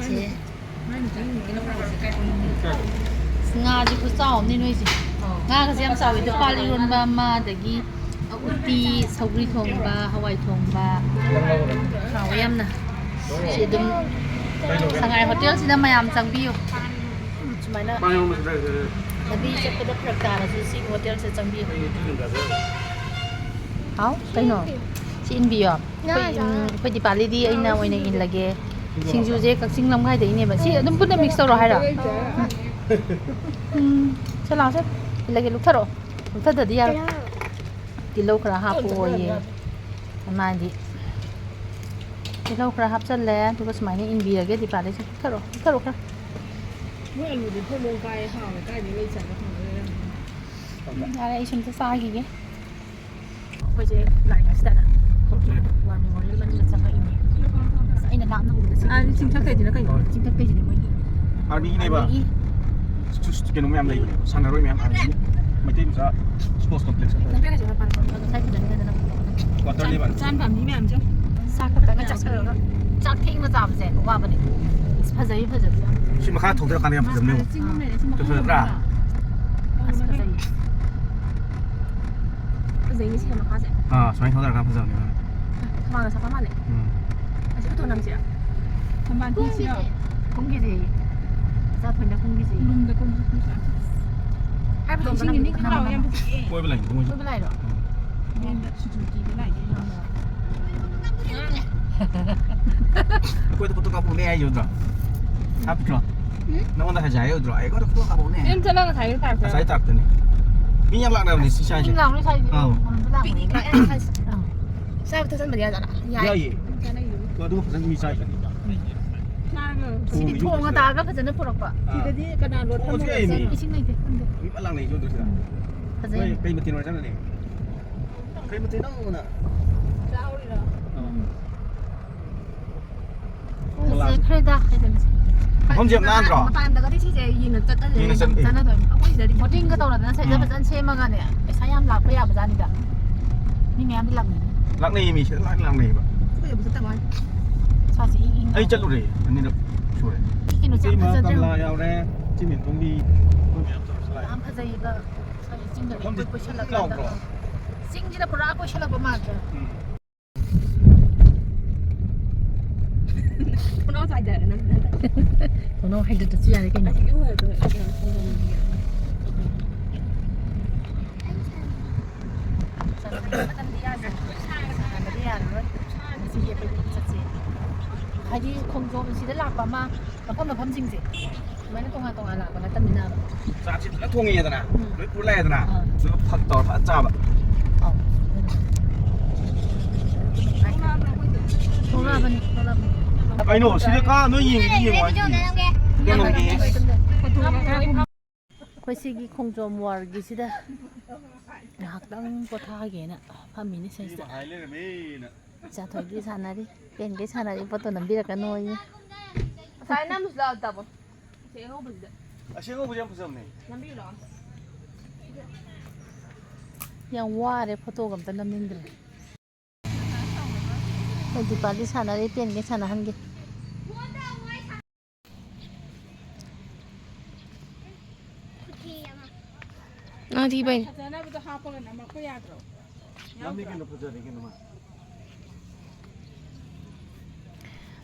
ꯁꯦ꯫ ꯉꯥꯁꯦ ꯈꯨꯆꯥꯎ ꯑꯃꯅꯤ ꯅꯣꯏꯁꯦ꯫ ꯉꯥꯒꯁꯦ ꯌꯥꯝ ꯆꯥꯎꯋꯤ꯫ ꯑꯗꯣ ꯄꯥꯟ ꯏꯔꯣꯟꯕ ꯑꯃ, ꯑꯗꯒꯤ ꯎꯇꯤ, ꯁꯧꯒ꯭ꯔꯤ ꯊꯣꯡꯕ, ꯍꯋꯥꯏ ꯊꯣꯡꯕ꯫ ꯍꯥꯎꯋꯦ ꯌꯥꯝꯅ꯫ ꯁꯤ ꯑꯗꯨꯝ ꯁꯉꯥꯏ ꯍꯣꯇꯦꯜꯁꯤꯗ ꯃꯌꯥꯝ ꯆꯪꯕꯤꯌꯨ꯫ ꯁꯨꯃꯥꯏꯅ ꯂꯝꯕꯤ ꯆꯠꯄꯗ ꯐꯔꯛ ꯇꯥꯔꯁꯨ ꯁꯤ ꯍꯣꯇꯦꯜꯁꯤꯗ ꯆꯪꯕꯤꯌꯨ꯫ ꯍꯥꯎ, ꯀꯩꯅꯣ? ꯁꯤ ꯏꯟꯕꯤꯌꯣ꯫ ꯑꯩꯈꯣꯏ, ꯎꯝ, ꯑꯩꯈꯣꯏ ꯗꯤꯄꯥꯂꯤꯗꯤ ꯑꯩꯅ ꯑꯣꯏꯅ ꯏꯜꯂꯒꯦ꯫ ꯁꯤꯡꯖꯨꯁꯦ ꯀꯛꯆꯤꯡ ꯂꯝꯈꯥꯏꯗꯒꯤꯅꯦꯕ꯫ ꯁꯤ ꯑꯗꯨꯝ ꯄꯨꯟꯅ ꯃꯤꯛꯁ ꯇꯧꯔꯣ ꯍꯥꯏꯔꯣ? ꯎꯝ, ꯁꯦ ꯂꯥꯛꯑꯣ, ꯁꯦ꯫ ꯏꯜꯂꯒꯦ, ꯂꯨꯞꯊꯔꯛꯑꯣ꯫ ꯂꯨꯞꯊꯗꯗꯤ ꯌꯥꯔꯣꯏ꯫ ꯇꯤꯜꯍꯧ ꯈꯔ ꯍꯥꯞꯄꯣꯌꯦ꯫ ꯃꯥꯗꯤ ꯇꯤꯜꯍꯧ ꯈꯔ ꯍꯥꯞꯆꯜꯂꯦ, ꯑꯗꯨꯒ ꯁꯨꯃꯥꯏꯅ ꯏꯟꯕꯤꯔꯒꯦ ꯗꯤꯄꯥꯗꯩꯁꯨ꯫ ꯂꯨꯞꯊꯔꯛꯑꯣ, ꯂꯨꯞꯊꯔꯛꯑꯣ ꯈꯔ꯫ ꯃꯣꯏ ꯑꯂꯨꯗꯤ ꯐꯣꯡ ꯐꯣꯡ ꯀꯥꯏ, ꯍꯥꯎꯋꯦ꯫ ꯀꯥꯏꯗꯩ ꯂꯩ ꯆꯠꯂ ꯐꯪꯗꯣꯏꯅꯣ? ꯌꯥꯔꯦ, ꯑꯩ ꯁꯨꯝꯇ ꯆꯥꯈꯤꯒꯦ꯫ ꯑꯩꯈꯣꯏꯁꯦ ꯂꯥꯛꯏꯉꯩꯁꯤꯗꯅ ꯋꯥꯔ ꯃꯦꯃꯣꯔꯤꯌꯦꯜ ꯃꯅꯨꯡꯗ ꯆꯪꯉꯛꯏꯅꯦ꯫ ꯑꯁ, ꯑꯩꯅ ꯂꯥꯞꯅ ꯎꯕꯗ ꯁꯤ ꯑꯥ, ꯆꯤꯡꯊꯛꯇꯩꯁꯤꯅ ꯀꯩꯅꯣ? ꯆꯤꯡꯊꯛꯇꯩꯁꯤꯅ ꯃꯣꯏꯒꯤ ꯑꯥꯔꯃꯤꯒꯤꯅꯦꯕ꯫ ꯑꯥꯔꯃꯤꯒꯤ ꯁꯨ-, ꯁꯨ-, ꯀꯩꯅꯣ ꯃꯌꯥꯝ ꯂꯩꯕꯅꯦꯕ, ꯁꯥꯟꯅꯔꯣꯏ ꯃꯌꯥꯝ, ꯑꯥꯔꯃꯤꯒꯤ ꯃꯩꯇꯩ ꯃꯆꯥ ꯁ꯭ꯄꯣꯔꯠꯁ ꯀꯝꯄ꯭ꯂꯦꯛꯁ ꯍꯥꯏꯇꯥꯔꯦ꯫ ꯂꯝꯐꯦꯜ ꯀꯩꯁꯦ ꯃꯄꯥꯟ ꯂꯝꯗ ꯉꯁꯥꯏ ꯐꯖꯅ ꯐꯖꯅ ꯀ꯭ꯋꯥꯇꯔꯅꯦꯕ꯫ ꯆꯥꯟ ꯐꯝꯃꯤ ꯃꯌꯥꯝꯁꯦ꯫ ꯆꯥꯛ ꯈꯛꯇꯪ ꯆꯥꯛ ꯆꯥꯁꯜꯂꯒ꯫ ꯆꯥꯛ ꯊꯦꯡꯅ ꯆꯥꯕꯁꯦ ꯋꯥꯕꯅꯦ꯫ ꯑꯁ, ꯐꯖꯩ, ꯐꯖꯕꯁꯦ ꯌꯥꯝ꯫ ꯁꯤ ꯃꯈꯥ ꯊꯧꯗꯔꯀꯥꯟꯗ ꯌꯥꯝ ꯐꯖꯕꯅꯦꯕ꯫ ꯆꯤꯡ ꯑꯃ ꯂꯩꯔꯦ, ꯁꯤ ꯃꯈꯥ ꯐꯖꯗ꯭ꯔꯥ? ꯊꯝꯕ꯫ ꯑꯁ, ꯐꯖꯩ꯫ ꯐꯖꯩꯅꯦ ꯁꯤ ꯃꯈꯥꯁꯦ꯫ ꯑꯥ, ꯁꯨꯃꯥꯏꯅ ꯊꯧꯗꯔꯀꯥꯟꯗ ꯐꯖꯕꯅꯦꯕ꯫ ꯊꯝꯕꯥꯜꯒ ꯁꯥꯠꯄ ꯃꯥꯜꯂꯦ꯫ ꯎꯝ꯫ ꯑꯁꯤ ꯐꯣꯇꯣ ꯅꯝꯁꯤꯔꯥ? ꯊꯝꯕꯥꯜ ꯄꯤꯁꯤꯔꯣ? ꯀꯨꯝꯈꯤꯁꯦ꯫ ꯏꯆꯥ ꯊꯣꯏꯅ ꯀꯨꯝꯈꯤꯁꯦ꯫ ꯎꯔꯨꯝꯗ ꯀꯨꯝꯁꯤ, ꯀꯨꯝꯁꯤ꯫ ꯍꯥꯏꯕꯗꯣ ꯑꯝꯇ ꯏꯁꯤꯡ ꯅꯝ-, ꯅꯤꯛ ꯅꯤꯛ ꯂꯥꯎꯋꯦ, ꯌꯥꯝ ꯅꯝ-, ꯐꯖꯩꯌꯦ꯫ ꯀꯣꯏꯕ ꯂꯥꯛꯏꯅꯤ, ꯀꯣꯏꯕ ꯂꯥꯛꯏꯔꯣ? ꯕꯦꯟꯗ ꯁꯨꯖꯨꯀꯤꯗ ꯂꯥꯛꯏꯅꯦ꯫ ꯑꯩꯈꯣꯏꯗ ꯐꯣꯇꯣ ꯀꯥꯞꯄꯛꯎꯅꯦ ꯍꯥꯏꯁꯦ ꯎꯗ꯭ꯔꯣ? ꯍꯥꯞꯇ꯭ꯔꯣ? ꯎꯝ? ꯅꯉꯣꯟꯗ ꯍꯥꯏꯁꯦ ꯍꯥꯏ ꯎꯗ꯭ꯔꯣ? ꯑꯩꯉꯣꯟꯗ ꯐꯣꯇꯣ ꯀꯥꯞꯄꯛꯎꯅꯦ꯫ ꯌꯨꯝ ꯆꯠꯂꯒ ꯉꯁꯥꯏꯒꯤ ꯇꯥꯏꯞꯇ꯫ ꯉꯁꯥꯏ ꯇꯥꯏꯞꯇꯅꯦ꯫ ꯃꯤ ꯌꯥꯝ ꯂꯥꯛꯅꯕꯅꯦ ꯁꯤ ꯁ꯭ꯋꯥꯏꯁꯦ꯫ ꯃꯤ ꯂꯥꯎꯅ ꯁ꯭ꯋꯥꯏꯁꯦ꯫ ꯑꯧ꯫ ꯄꯤꯛꯅꯤꯛ ꯂꯥꯛꯑꯦ ꯍꯥꯏꯁꯦ꯫ ꯑꯧ꯫ ꯆꯥꯕ ꯊꯛꯆꯟꯕꯗꯤ ꯌꯥꯖꯥꯠꯂꯥ? ꯌꯥꯏ꯫ ꯌꯥꯏꯌꯦ꯫ ꯆꯥꯅꯩꯌꯦ꯫ ꯑꯗꯨ ꯐꯖꯅ ꯃꯤ ꯆꯥꯏ꯫ ꯆꯥꯔꯒ ꯁꯤꯗꯤ ꯊꯣꯡꯉ ꯇꯥꯛꯑꯒ ꯐꯖꯅ ꯄꯨꯔꯛꯄ꯫ ꯑꯥ꯫ ꯁꯤꯗꯗꯤ ꯀꯅꯥ ꯂꯣꯠ ꯊꯝꯃꯒ ꯏꯁꯤꯡ, ꯏꯁꯤꯡ ꯂꯩꯇꯦ, ꯈꯪꯗꯦ꯫ ꯃꯤ ꯐꯖꯅ ꯂꯥꯛꯅꯩ ꯁꯣꯝꯗꯁꯤꯗ꯫ ꯐꯖꯩ꯫ ꯃꯣꯏ ꯀꯩ ꯃꯊꯦꯜ ꯑꯣꯏꯔꯖꯥꯠꯅꯣꯅꯦ? ꯀꯩ ꯃꯊꯦꯜꯅꯣꯅ? ꯆꯥꯍꯧꯔꯤꯔꯣ? ꯑꯥ꯫ ꯎꯝ꯫ ꯐꯖꯈ꯭ꯔꯦꯗ, ꯀꯩꯗꯧꯅꯤ? ꯃꯐꯝꯁꯦ ꯌꯥꯝ ꯅꯥꯟꯗ꯭ꯔꯣ? ꯃꯄꯥꯟ ꯂꯝꯗꯒꯗꯤ ꯁꯤꯁꯦ ꯌꯦꯡꯅ ꯆꯠꯅꯗꯣꯏꯅꯦ, ꯌꯦꯡꯅ ꯆꯠꯅꯩ꯫ ꯆꯠꯅꯗꯣꯏꯅꯦ꯫ ꯑꯩꯈꯣꯏ ꯁꯤꯗꯗꯤ ꯕꯣꯇꯤꯡꯒ ꯇꯧꯔꯗꯅ ꯁꯤꯗ ꯎꯝ꯫ ꯐꯖꯅ ꯁꯦꯝꯃꯒꯅꯦ, ꯄꯩꯁꯥ ꯌꯥꯝ ꯂꯥꯛꯄ ꯌꯥꯕꯖꯥꯠꯅꯤꯗ꯫ ꯃꯤ ꯃꯌꯥꯝꯗꯤ ꯂꯥꯛꯅꯩ꯫ ꯂꯥꯛꯅꯩꯌꯦ, ꯃꯤ ꯁꯤꯗ ꯂꯥꯛ-, ꯂꯥꯛꯅꯩꯌꯦꯕ꯫ ꯑꯩꯈꯣꯏ ꯌꯧꯕ ꯆꯠꯇ ꯉꯥꯏꯔꯤ꯫ ꯏꯁꯥꯁꯦ ꯏꯪ ꯏꯪ ꯂꯥꯎꯔꯒ꯫ ꯑꯩ ꯆꯠꯂꯨꯔꯦ, ꯑꯅꯤꯔꯛ ꯁꯨꯔꯦ꯫ ꯁꯤ ꯀꯩꯅꯣꯁꯦ ꯌꯥꯝ ꯏꯆꯦꯃ ꯐꯖꯗ꯭ꯔꯣ? ꯀꯃꯂꯥ ꯌꯥꯎꯔꯦ, ꯏꯆꯦ ꯃꯦꯟꯇꯣꯟꯕꯤ, ꯑꯩꯈꯣꯏ ꯃꯌꯥꯝ ꯇꯧꯔ ꯆꯠꯂꯦ꯫ ꯌꯥꯝ ꯐꯖꯩꯌꯦꯕ꯫ ꯁ꯭ꯋꯥꯏꯒꯤ ꯆꯤꯡꯗ ꯂꯣꯏ ꯃꯐꯝꯁꯦ ꯀꯣꯏ ꯀꯣꯏꯁꯜꯂꯀꯥꯟꯗ꯫ ꯂꯥꯎꯗ꯭ꯔꯣ? ꯆꯤꯡꯁꯤꯗ ꯄꯨꯔꯥ ꯀꯣꯏꯁꯜꯂꯛꯄ ꯃꯥꯟꯗ꯭ꯔꯣ? ꯎꯝ꯫ ꯊꯣꯡꯅꯥꯎ ꯆꯥꯏꯗꯔꯦ ꯅꯪ꯫ ꯊꯣꯡꯅꯥꯎ ꯍꯥꯏꯗꯗ꯭ꯔꯁꯨ ꯌꯥꯔꯦ ꯀꯩꯅꯣ꯫ ꯑꯁꯤꯒꯤ ꯑꯣꯏꯔꯗꯣꯏ꯫ ꯁꯥꯟꯅꯕꯗꯤ ꯌꯥꯔꯣꯏ꯫ ꯉꯁꯤꯗꯤ ꯑꯩꯈꯣꯏ ꯄꯨꯟꯅ ꯆꯠꯁꯦ꯫ ꯍꯥꯏꯗꯤ ꯈꯣꯡꯖꯣꯝꯁꯤꯗ ꯂꯥꯛꯄ ꯑꯃ, ꯃꯐꯝ ꯃꯐꯝꯁꯤꯡꯁꯦ ꯑꯗꯨꯃꯥꯏꯅ ꯇꯣꯉꯥꯟ ꯇꯣꯉꯥꯟ ꯂꯥꯛꯄ ꯅꯠꯇꯕꯅꯤꯅ꯫ ꯆꯥꯛꯁꯤ ꯐꯖꯅ ꯊꯣꯡꯉꯦꯗꯅ, ꯎꯝ꯫ ꯂꯣꯏ ꯄꯨꯔ ꯂꯥꯛꯑꯦꯗꯅ, ꯑꯥ꯫ ꯑꯗꯨꯒ ꯐꯛ ꯇꯧꯔ ꯐꯖꯅ ꯆꯥꯕ꯫ ꯑꯧ꯫ ꯊꯣꯛꯂꯛꯑꯕꯅꯤ, ꯊꯣꯛꯂꯛꯑꯕꯅꯤ꯫ ꯀꯩꯅꯣ ꯁꯤꯗ ꯀꯥ ꯅꯣꯏ ꯌꯦꯡꯉꯤꯗꯤ ꯌꯦꯡꯉꯣ ꯍꯥꯏꯗꯤ꯫ ꯌꯦꯡꯉꯝꯒꯦ꯫ ꯑꯩꯈꯣꯏ ꯁꯤꯒꯤ ꯈꯣꯡꯖꯣꯝ ꯋꯥꯔꯒꯤꯁꯤꯗ ꯉꯥꯏꯍꯥꯛꯇꯪ ꯄꯣꯊꯥꯒꯦꯅ ꯐꯝꯃꯤꯅꯦ ꯁꯤꯁꯤꯗ꯫ ꯍꯥꯏ ꯂꯩꯔꯝꯃꯦꯅ꯫ ꯆꯥꯊꯣꯏꯗꯤ ꯁꯥꯟꯅꯔꯤ, ꯄꯦꯟꯒꯩ ꯁꯥꯟꯅꯔꯤ, ꯐꯣꯇꯣ ꯅꯝꯕꯤꯔꯛꯀꯅꯣꯌꯦ꯫ ꯉꯁꯥꯏ ꯅꯝꯃꯤꯁꯨ ꯂꯥꯛꯑꯣ ꯇꯥꯃꯣ꯫ ꯁꯤ ꯑꯉꯧꯕꯁꯤꯗ ꯑꯁꯤ ꯑꯉꯧꯕꯁꯦ ꯌꯥꯝ ꯐꯖꯕꯅꯦ꯫ ꯅꯝꯕꯤꯌꯨ ꯂꯥꯛꯑꯣ꯫ ꯌꯥꯝ ꯋꯥꯔꯦ ꯐꯣꯇꯣꯒ ꯑꯝꯇ ꯅꯝꯅꯤꯡꯗ꯭ꯔꯦ꯫ ꯑꯩꯈꯣꯏ ꯗꯤꯄꯥꯗꯤ ꯁꯥꯟꯅꯔꯤ, ꯄꯦꯟꯒꯩ ꯁꯥꯟꯅꯍꯟꯒꯦ꯫ ꯅꯪꯗꯤ ꯏꯕꯥꯏ꯫ ꯐꯖꯅꯕꯗꯣ ꯍꯥꯞꯄꯒ ꯅꯝꯃꯛꯄ ꯌꯥꯗ꯭ꯔꯣ? ꯅꯝꯃꯤ ꯀꯩꯅꯣ, ꯐꯖꯔꯦ ꯀꯩꯅꯣ ꯃꯥ꯫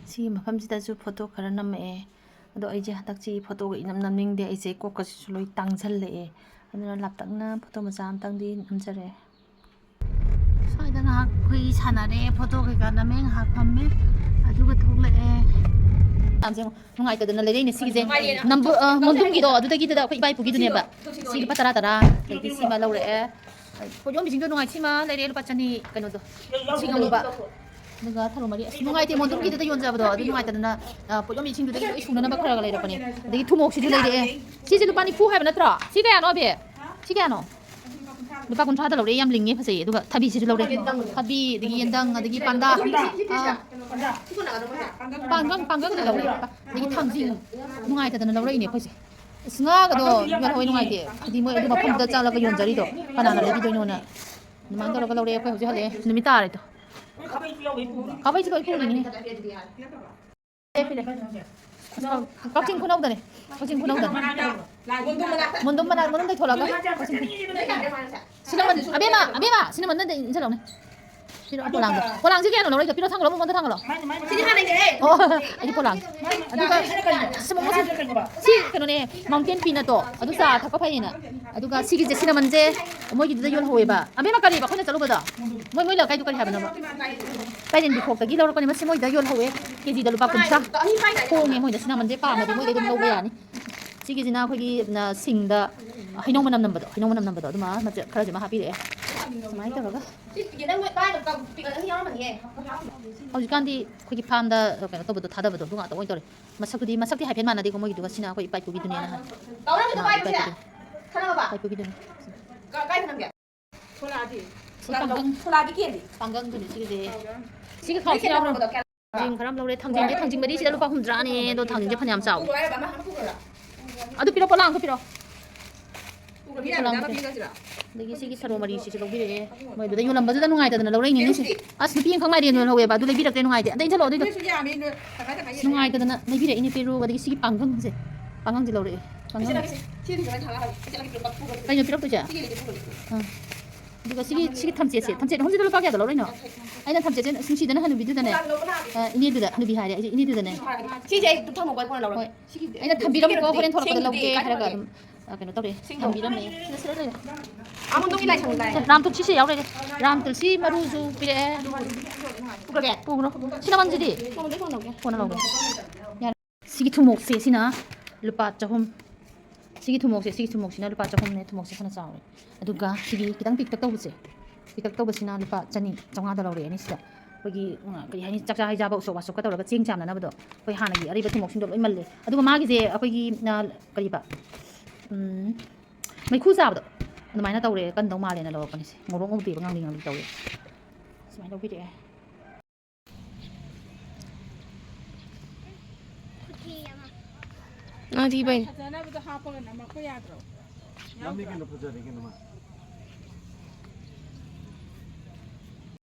ꯁꯤꯒꯤ ꯃꯐꯝꯁꯤꯗꯁꯨ ꯐꯣꯇꯣ ꯈꯔ ꯅꯝꯃꯛꯑꯦ꯫ ꯑꯗꯣ ꯑꯩꯁꯦ ꯍꯟꯗꯛꯁꯤ ꯐꯣꯇꯣꯒ ꯏꯅꯝ ꯅꯝꯅꯤꯡꯗꯦ꯫ ꯑꯩꯁꯦ ꯀꯣꯛꯀꯁꯤꯁꯨ ꯂꯣꯏ ꯇꯥꯡꯁꯜꯂꯛꯑꯦ꯫ ꯑꯗꯨꯅ ꯂꯥꯞꯇꯛꯅ ꯐꯣꯇꯣ ꯃꯆꯥ ꯑꯝꯇꯪꯗꯤ ꯅꯝꯖꯔꯦ꯫ ꯁ꯭ꯋꯥꯏꯗ ꯉꯥꯏꯍꯥꯛ ꯑꯩꯈꯣꯏ ꯁꯥꯟꯅꯔꯦ, ꯐꯣꯇꯣ ꯀꯩꯀꯥ ꯅꯝꯃꯦ, ꯉꯥꯏꯍꯥꯛ ꯐꯝꯃꯦ, ꯑꯗꯨꯒ ꯊꯣꯛꯂꯛꯑꯦ꯫ ꯌꯥꯝꯁꯦ ꯅꯨꯡꯉꯥꯏꯇꯗꯅ ꯂꯩꯔꯛꯏꯅꯦ ꯁꯤꯒꯤꯁꯦ꯫ ꯅꯝꯕꯨ-, ꯑ, ꯃꯣꯟꯗꯨꯝꯒꯤꯗꯣ ꯑꯗꯨꯗꯒꯤꯗꯨꯗ ꯑꯩꯈꯣꯏ ꯏꯕꯥ ꯏꯄꯨꯒꯤꯗꯨꯅꯦꯕ꯫ ꯁꯤ ꯂꯨꯄꯥ ꯇꯔꯥ ꯇꯔꯥ, ꯑꯗꯒꯤ ꯁꯤꯃ ꯂꯧꯔꯛꯑꯦ꯫ ꯄꯣꯠ ꯌꯣꯟꯕꯤꯁꯤꯡꯗꯣ ꯅꯨꯡꯉꯥꯏ, ꯁꯤꯃ ꯂꯩꯔꯦ ꯂꯨꯄꯥ ꯆꯅꯤ, ꯀꯩꯅꯣꯗꯣ, ꯁꯤꯡ ꯑꯃꯨꯕ꯫ ꯑꯗꯨꯒ ꯊꯔꯣ ꯃꯔꯤ꯫ ꯑꯁ, ꯅꯨꯡꯉꯥꯏꯇꯦ, ꯃꯣꯟꯗꯨꯝꯒꯤꯗꯨꯗ ꯌꯣꯟꯖꯕꯗꯣ ꯑꯗꯨ ꯅꯨꯡꯉꯥꯏꯇꯗꯅ, ꯑ, ꯄꯣꯠ ꯌꯣꯟꯕꯤꯁꯤꯡꯗꯨꯗꯒꯤ ꯂꯣꯏ ꯁꯨꯅꯅꯕ ꯈꯔꯒ ꯂꯩꯔꯛꯄꯅꯦ꯫ ꯑꯗꯒꯤ ꯊꯨꯝꯃꯣꯛꯁꯤꯁꯨ ꯂꯩꯔꯛꯑꯦ꯫ ꯁꯤꯁꯦ ꯂꯨꯄꯥ ꯅꯤꯐꯨ ꯍꯥꯏꯕ ꯅꯠꯇ꯭ꯔꯣ? ꯁꯤ ꯀꯌꯥꯅꯣ, ꯑꯕꯦ? ꯁꯤ ꯀꯌꯥꯅꯣ? ꯂꯨꯄꯥ ꯀꯨꯟꯊ꯭ꯔꯥꯗ ꯂꯧꯔꯛꯑꯦ, ꯌꯥꯝ ꯂꯤꯡꯉꯦ, ꯐꯖꯩꯌꯦ꯫ ꯑꯗꯨꯒ ꯊꯕꯤꯁꯤꯁꯨ ꯂꯧꯔꯦ꯫ ꯊꯕꯤ, ꯑꯗꯒꯤ ꯌꯦꯟꯗꯪ, ꯑꯗꯒꯤ ꯄꯥꯟꯗꯥ, ꯑ, ꯄꯥꯡꯒꯪ, ꯄꯥꯡꯒꯪꯗ ꯂꯧꯔꯦ꯫ ꯑꯗꯒꯤ ꯊꯥꯡꯖꯤꯡ, ꯅꯨꯡꯉꯥꯏꯇꯗꯅ ꯂꯧꯔꯛꯏꯅꯦ ꯑꯩꯈꯣꯏꯁꯦ꯫ ꯑꯁ, ꯉꯥꯒꯗꯣ ꯌꯣꯜꯍꯧꯋꯦ, ꯅꯨꯡꯉꯥꯏꯇꯦ꯫ ꯍꯥꯏꯗꯤ ꯃꯣꯏ ꯑꯗꯨ ꯃꯐꯝꯗꯨꯗ ꯆꯠꯂꯒ ꯌꯣꯟꯖꯔꯤꯗꯣ ꯀꯅꯥꯅ ꯂꯩꯕꯤꯗꯣꯏꯅꯣꯅ꯫ ꯑꯗꯨꯃꯥꯏꯅ ꯇꯧꯔꯒ ꯂꯧꯔꯦ꯫ ꯑꯩꯈꯣꯏ ꯍꯧꯖꯤꯛ ꯍꯜꯂꯛꯑꯦ꯫ ꯅꯨꯃꯤꯠ ꯇꯥꯔꯦꯗꯣ꯫ ꯈꯥꯕꯩꯁꯨ ꯂꯣꯏ ꯄꯨꯔꯤꯅꯤ꯫ ꯀꯛꯆꯤꯡ ꯈꯨꯅꯧꯗꯅꯦ꯫ ꯀꯛꯆꯤꯡ ꯈꯨꯅꯧꯗꯅꯦ꯫ ꯃꯨꯟꯗꯨꯝ ꯃꯅꯥꯛ ꯃꯅꯨꯡꯗꯩ ꯊꯣꯛꯂꯛꯑꯒ ꯀꯛꯆꯤꯡ ꯈꯨꯅꯧ꯫ ꯁꯤꯅꯃꯟ, ꯑꯕꯦꯝꯃ, ꯑꯕꯦꯝꯃ, ꯁꯤꯅꯃꯟꯗ ꯏꯟꯁꯤꯜꯂꯛꯎꯅꯦ꯫ ꯄꯤꯔꯛꯑꯣ ꯄꯣꯂꯥꯡꯗꯣ꯫ ꯄꯣꯂꯥꯡꯁꯦ ꯀꯌꯥꯅꯣ ꯂꯧꯔꯛꯏꯗꯣ? ꯄꯤꯔꯛꯑꯣ, ꯊꯥꯡꯒꯠꯂꯣ, ꯃꯉꯣꯟꯗ ꯊꯥꯡꯒꯠꯂꯣ꯫ ꯁꯤꯗꯤ ꯍꯥꯟꯅꯩꯅꯦꯍꯦ꯫ ꯑꯣ, ꯑꯩꯗꯤ ꯄꯣꯂꯥꯡ꯫ ꯑꯗꯨꯒ ꯁꯤ ꯃꯣꯃꯣꯁꯦ, ꯁꯤ ꯀꯩꯅꯣꯅꯦ, mountain peanutꯇꯣ, ꯑꯗꯨ ꯆꯥ ꯊꯛꯄ ꯐꯩꯌꯦꯅ꯫ ꯑꯗꯨꯒ ꯁꯤꯒꯤꯁꯦ cinnamonꯁꯦ ꯃꯣꯏꯒꯤꯗꯨꯗ ꯌꯣꯜꯍꯧꯋꯦꯕ꯫ ꯑꯕꯦꯝꯃ, ꯀꯔꯤꯕ ꯑꯩꯈꯣꯏꯅ ꯆꯠꯂꯨꯕꯗꯣ? ꯃꯣꯏ, ꯃꯣꯏ ꯂꯩꯀꯥꯏꯗꯨ ꯀꯔꯤ ꯍꯥꯏꯕꯅꯣꯕ? ꯄꯥꯏꯔꯦꯟꯕꯤ ꯈꯣꯛꯇꯒꯤ ꯂꯧꯔꯛꯄꯅꯦ꯫ ꯃꯁꯤ ꯃꯣꯏꯗ ꯌꯣꯜꯍꯧꯋꯦ꯫ ꯀꯦꯖꯤꯗ ꯂꯨꯄꯥ ꯀꯨꯟꯊ꯭ꯔꯥ꯫ ꯍꯣꯡꯉꯦ ꯃꯣꯏꯗ꯫ Cinnamonꯁꯦ ꯄꯥꯝꯃꯗꯤ ꯃꯣꯏꯗꯩ ꯑꯗꯨꯝ ꯂꯧꯕ ꯌꯥꯅꯤ꯫ ꯁꯤꯒꯤꯁꯤꯅ ꯑꯩꯈꯣꯏꯒꯤ, ꯅ, ꯁꯤꯡꯗ ꯍꯩꯅꯧ ꯃꯅꯝ ꯅꯝꯕꯗꯣ, ꯍꯩꯅꯧ ꯃꯅꯝ ꯅꯝꯕꯗꯣ, ꯑꯗꯨꯃ ꯃꯆꯦꯠ ꯈꯔꯁꯤꯃ ꯍꯥꯞꯄꯤꯔꯛꯑꯦ꯫ ꯁꯨꯃꯥꯏꯅ ꯇꯧꯔꯒ꯫ ꯍꯧꯖꯤꯛꯀꯥꯟꯗꯤ ꯑꯩꯈꯣꯏꯒꯤ farmꯗ ꯀꯩꯅꯣ ꯇꯧꯕꯗꯣ, ꯊꯥꯗꯕꯗꯣ, ꯑꯗꯨ ꯉꯥꯛꯇ ꯑꯣꯏꯅ ꯇꯧꯔꯦ꯫ ꯃꯁꯛꯇꯨꯗꯤ, ꯃꯁꯛꯇꯤ ꯍꯥꯏꯐꯦꯠ ꯃꯥꯟꯅꯗꯦꯀꯣ ꯃꯣꯏꯒꯤꯗꯨꯒ꯫ ꯁꯤꯅ ꯑꯩꯈꯣꯏ ꯏꯄꯥ ꯏꯄꯨꯒꯤꯗꯨꯅꯦꯅ ꯍꯥꯏ꯫ ꯃꯥ ꯏꯄꯥ ꯏꯄꯨꯒꯤ꯫ ꯏꯄꯥ ꯏꯄꯨꯒꯤꯗꯨꯅꯦ꯫ ꯁꯤ ꯄꯥꯡꯒꯪ-, ꯄꯥꯡꯒꯪꯗꯨꯅꯦ ꯁꯤꯒꯤꯁꯦ꯫ ꯁꯤꯒꯤ ꯈꯥꯎꯁꯤ ꯌꯥꯎꯔꯣ꯫ ꯊꯥꯡꯖꯤꯡ ꯈꯔ ꯑꯃ ꯂꯧꯔꯦ꯫ ꯊꯥꯡꯖꯤꯡꯁꯦ, ꯊꯥꯡꯖꯤꯡ ꯃꯔꯤꯁꯤꯗ ꯂꯨꯄꯥ ꯍꯨꯝꯗ꯭ꯔꯥꯅꯦ꯫ ꯑꯗꯣ ꯊꯥꯡꯖꯤꯡꯁꯦ ꯐꯅꯌꯥꯝ ꯆꯥꯎꯋꯤ꯫ ꯑꯗꯨ ꯄꯤꯔꯣ, ꯄꯣꯂꯥꯡꯗꯣ ꯄꯤꯔꯣ꯫ ꯄꯣꯂꯥꯡꯗꯣ ꯄꯤꯔꯣ꯫ ꯑꯗꯒꯤ ꯁꯤꯒꯤ ꯁꯔꯣ ꯃꯔꯤꯁꯤꯁꯨ ꯂꯧꯕꯤꯔꯛꯑꯦ꯫ ꯃꯣꯏ ꯑꯗꯨꯗ ꯌꯣꯜꯂꯝꯕꯗꯨꯗ ꯅꯨꯡꯉꯥꯏꯇꯗꯅ ꯂꯧꯔꯛꯏꯅꯤꯅꯦ꯫ ꯑꯁ, ꯅꯨꯄꯤ ꯑꯃꯈꯛ ꯃꯥꯏꯔꯦꯟ ꯌꯣꯜꯍꯧꯋꯦꯕ꯫ ꯑꯗꯨ ꯂꯩꯕꯤꯔꯛꯇ꯭ꯔꯦ, ꯅꯨꯡꯉꯥꯏꯇꯦ꯫ ꯑꯝꯇ ꯏꯟꯁꯤꯜꯂꯣ ꯑꯗꯨꯏꯗꯣ꯫ ꯅꯨꯡꯉꯥꯏꯇꯗꯅ ꯂꯩꯕꯤꯔꯛꯏꯅꯦ ꯄꯦꯔꯨꯛ꯫ ꯑꯗꯒꯤ ꯁꯤꯒꯤ ꯄꯥꯡꯒꯪꯁꯦ, ꯄꯥꯡꯒꯪꯁꯦ ꯂꯧꯔꯛꯑꯦ꯫ ꯄꯥꯡꯒꯪ꯫ ꯀꯩꯅꯣ ꯄꯤꯔꯛꯇꯣꯏꯁꯦ? ꯑꯥ꯫ ꯑꯗꯨꯒ ꯁꯤꯒꯤ, ꯁꯤꯒꯤ ꯊꯝꯆꯦꯠꯁꯦ, ꯊꯝꯆꯦꯠ ꯑꯍꯨꯝꯁꯤꯗ ꯂꯨꯄꯥ ꯀꯌꯥꯗ ꯂꯧꯔꯛꯏꯅꯣ? ꯑꯩꯅ ꯊꯝꯆꯦꯠꯁꯦ ꯅꯨꯡꯁꯤꯗꯅ ꯍꯅꯨꯕꯤꯗꯨꯗꯅꯦ, ꯑ, ꯏꯅꯦꯗꯨꯗ, ꯍꯅꯨꯕꯤ ꯍꯥꯏꯔꯦ ꯑꯩꯁꯦ, ꯏꯅꯦꯗꯨꯗꯅꯦ꯫ ꯁꯤꯁꯦ ꯑꯩ ꯊꯝꯃꯨꯀꯣ, ꯑꯩ ꯀꯣꯟꯅ ꯂꯧꯔꯒꯦ꯫ ꯍꯣꯏ꯫ ꯁꯤꯒꯤꯗꯤ ꯑꯩꯅ ꯊꯝꯕꯤꯔꯝꯃꯨꯀꯣ, ꯁꯤꯒꯤꯗꯤ ꯍꯣꯔꯦꯟ ꯊꯣꯛꯂꯛꯄꯗ ꯁꯤꯡꯗꯨꯗꯤ ꯂꯧꯒꯦ ꯀꯥꯏ ꯍꯥꯏꯔꯒ ꯊꯝꯃꯒꯦ? ꯑꯗꯨꯝ, ꯑ, ꯀꯩꯅꯣ ꯇꯧꯔꯦ, ꯁꯤꯡꯗꯣ꯫ ꯊꯝꯕꯤꯔꯝꯃꯦ꯫ ꯁꯤꯗ, ꯁꯤꯗ ꯂꯩꯔꯦ꯫ ꯑꯥ, ꯃꯨꯟꯗꯣꯡꯒꯤ ꯂꯥꯏꯁꯪꯗ ꯂꯩꯔꯦ꯫ ꯔꯥꯝ ꯇꯨꯜꯁꯤ ꯁꯤ ꯌꯥꯎꯔꯦ꯫ ꯔꯥꯝ ꯇꯨꯜꯁꯤ ꯃꯔꯨꯁꯨ ꯄꯤꯔꯛꯑꯦ꯫ ꯄꯨꯈ꯭ꯔꯒꯦ? ꯄꯨꯈ꯭ꯔꯣ꯫ ꯁꯤꯅ ꯃꯟꯁꯤꯗꯤ? ꯀꯣꯟꯅ ꯂꯧꯒꯦ꯫ ꯀꯣꯟꯅ ꯂꯧꯒꯦ꯫ ꯌꯥꯔꯦ꯫ ꯁꯤꯒꯤ ꯊꯨꯝꯃꯣꯛꯁꯦ ꯁꯤꯅ ꯂꯨꯄꯥ ꯆꯍꯨꯝ꯫ ꯁꯤꯒꯤ ꯊꯨꯝꯃꯣꯛꯁꯦ, ꯁꯤꯒꯤ ꯊꯨꯝꯃꯣꯛꯁꯤꯅ ꯂꯨꯄꯥ ꯆꯍꯨꯝꯅꯦ, ꯊꯨꯝꯃꯣꯛꯁꯦ ꯐꯅ ꯆꯥꯎꯔꯦ꯫ ꯑꯗꯨꯒ ꯁꯤꯒꯤ ꯈꯤꯇꯪ ꯄꯤꯛꯇꯛ ꯇꯧꯕꯁꯦ, ꯄꯤꯛꯇꯛ ꯇꯧꯕꯁꯤꯅ ꯂꯨꯄꯥ ꯆꯅꯤ, ꯆꯥꯝꯃꯉꯥꯗ ꯂꯧꯔꯛꯑꯦ ꯑꯅꯤꯁꯤꯗ꯫ ꯑꯩꯈꯣꯏꯒꯤ, ꯎꯝ, ꯀꯔꯤ ꯍꯥꯏꯅꯤ, ꯆꯥꯛꯆꯥ ꯍꯩꯖꯥꯕ ꯎꯁꯣꯞ ꯋꯥꯁꯣꯞꯀ ꯇꯧꯔꯒ ꯆꯦꯡ ꯆꯥꯝꯅꯅꯕꯗꯣ, ꯑꯩꯈꯣꯏ ꯍꯥꯟꯅꯒꯤ ꯑꯔꯩꯕ ꯊꯨꯝꯃꯣꯛꯁꯤꯡꯗꯣ ꯂꯣꯏ ꯃꯜꯂꯦ꯫ ꯑꯗꯨꯒ ꯃꯥꯒꯤꯁꯦ ꯑꯩꯈꯣꯏꯒꯤ, ꯑ, ꯀꯔꯤꯕ, ꯎꯝ, ꯃꯩꯈꯨ ꯆꯥꯕꯗꯣ ꯑꯗꯨꯃꯥꯏꯅ ꯇꯧꯔꯦ, ꯀꯟꯗꯧ ꯃꯥꯜꯂꯦꯅ ꯂꯧꯔꯛꯄꯅꯤꯁꯦ꯫ ꯉꯧꯔꯣꯛ ꯉꯧꯗꯦꯕ, ꯉꯥꯡꯂꯤ ꯉꯥꯡꯂꯤ ꯇꯧꯔꯦ꯫ ꯁꯨꯃꯥꯏꯅ ꯂꯧꯕꯤꯔꯛꯑꯦ꯫ ꯈꯨꯊꯤ ꯑꯃ꯫ ꯉꯥꯡꯗꯤ ꯏꯕꯥꯏꯅꯤ꯫ ꯐꯖꯅꯕꯗꯣ ꯍꯥꯞꯄꯒ ꯅꯝꯃꯛꯄ ꯌꯥꯗ꯭ꯔꯣ? ꯅꯝꯃꯤ ꯀꯩꯅꯣ, ꯐꯖꯔꯦ ꯀꯩꯅꯣ ꯃꯥ꯫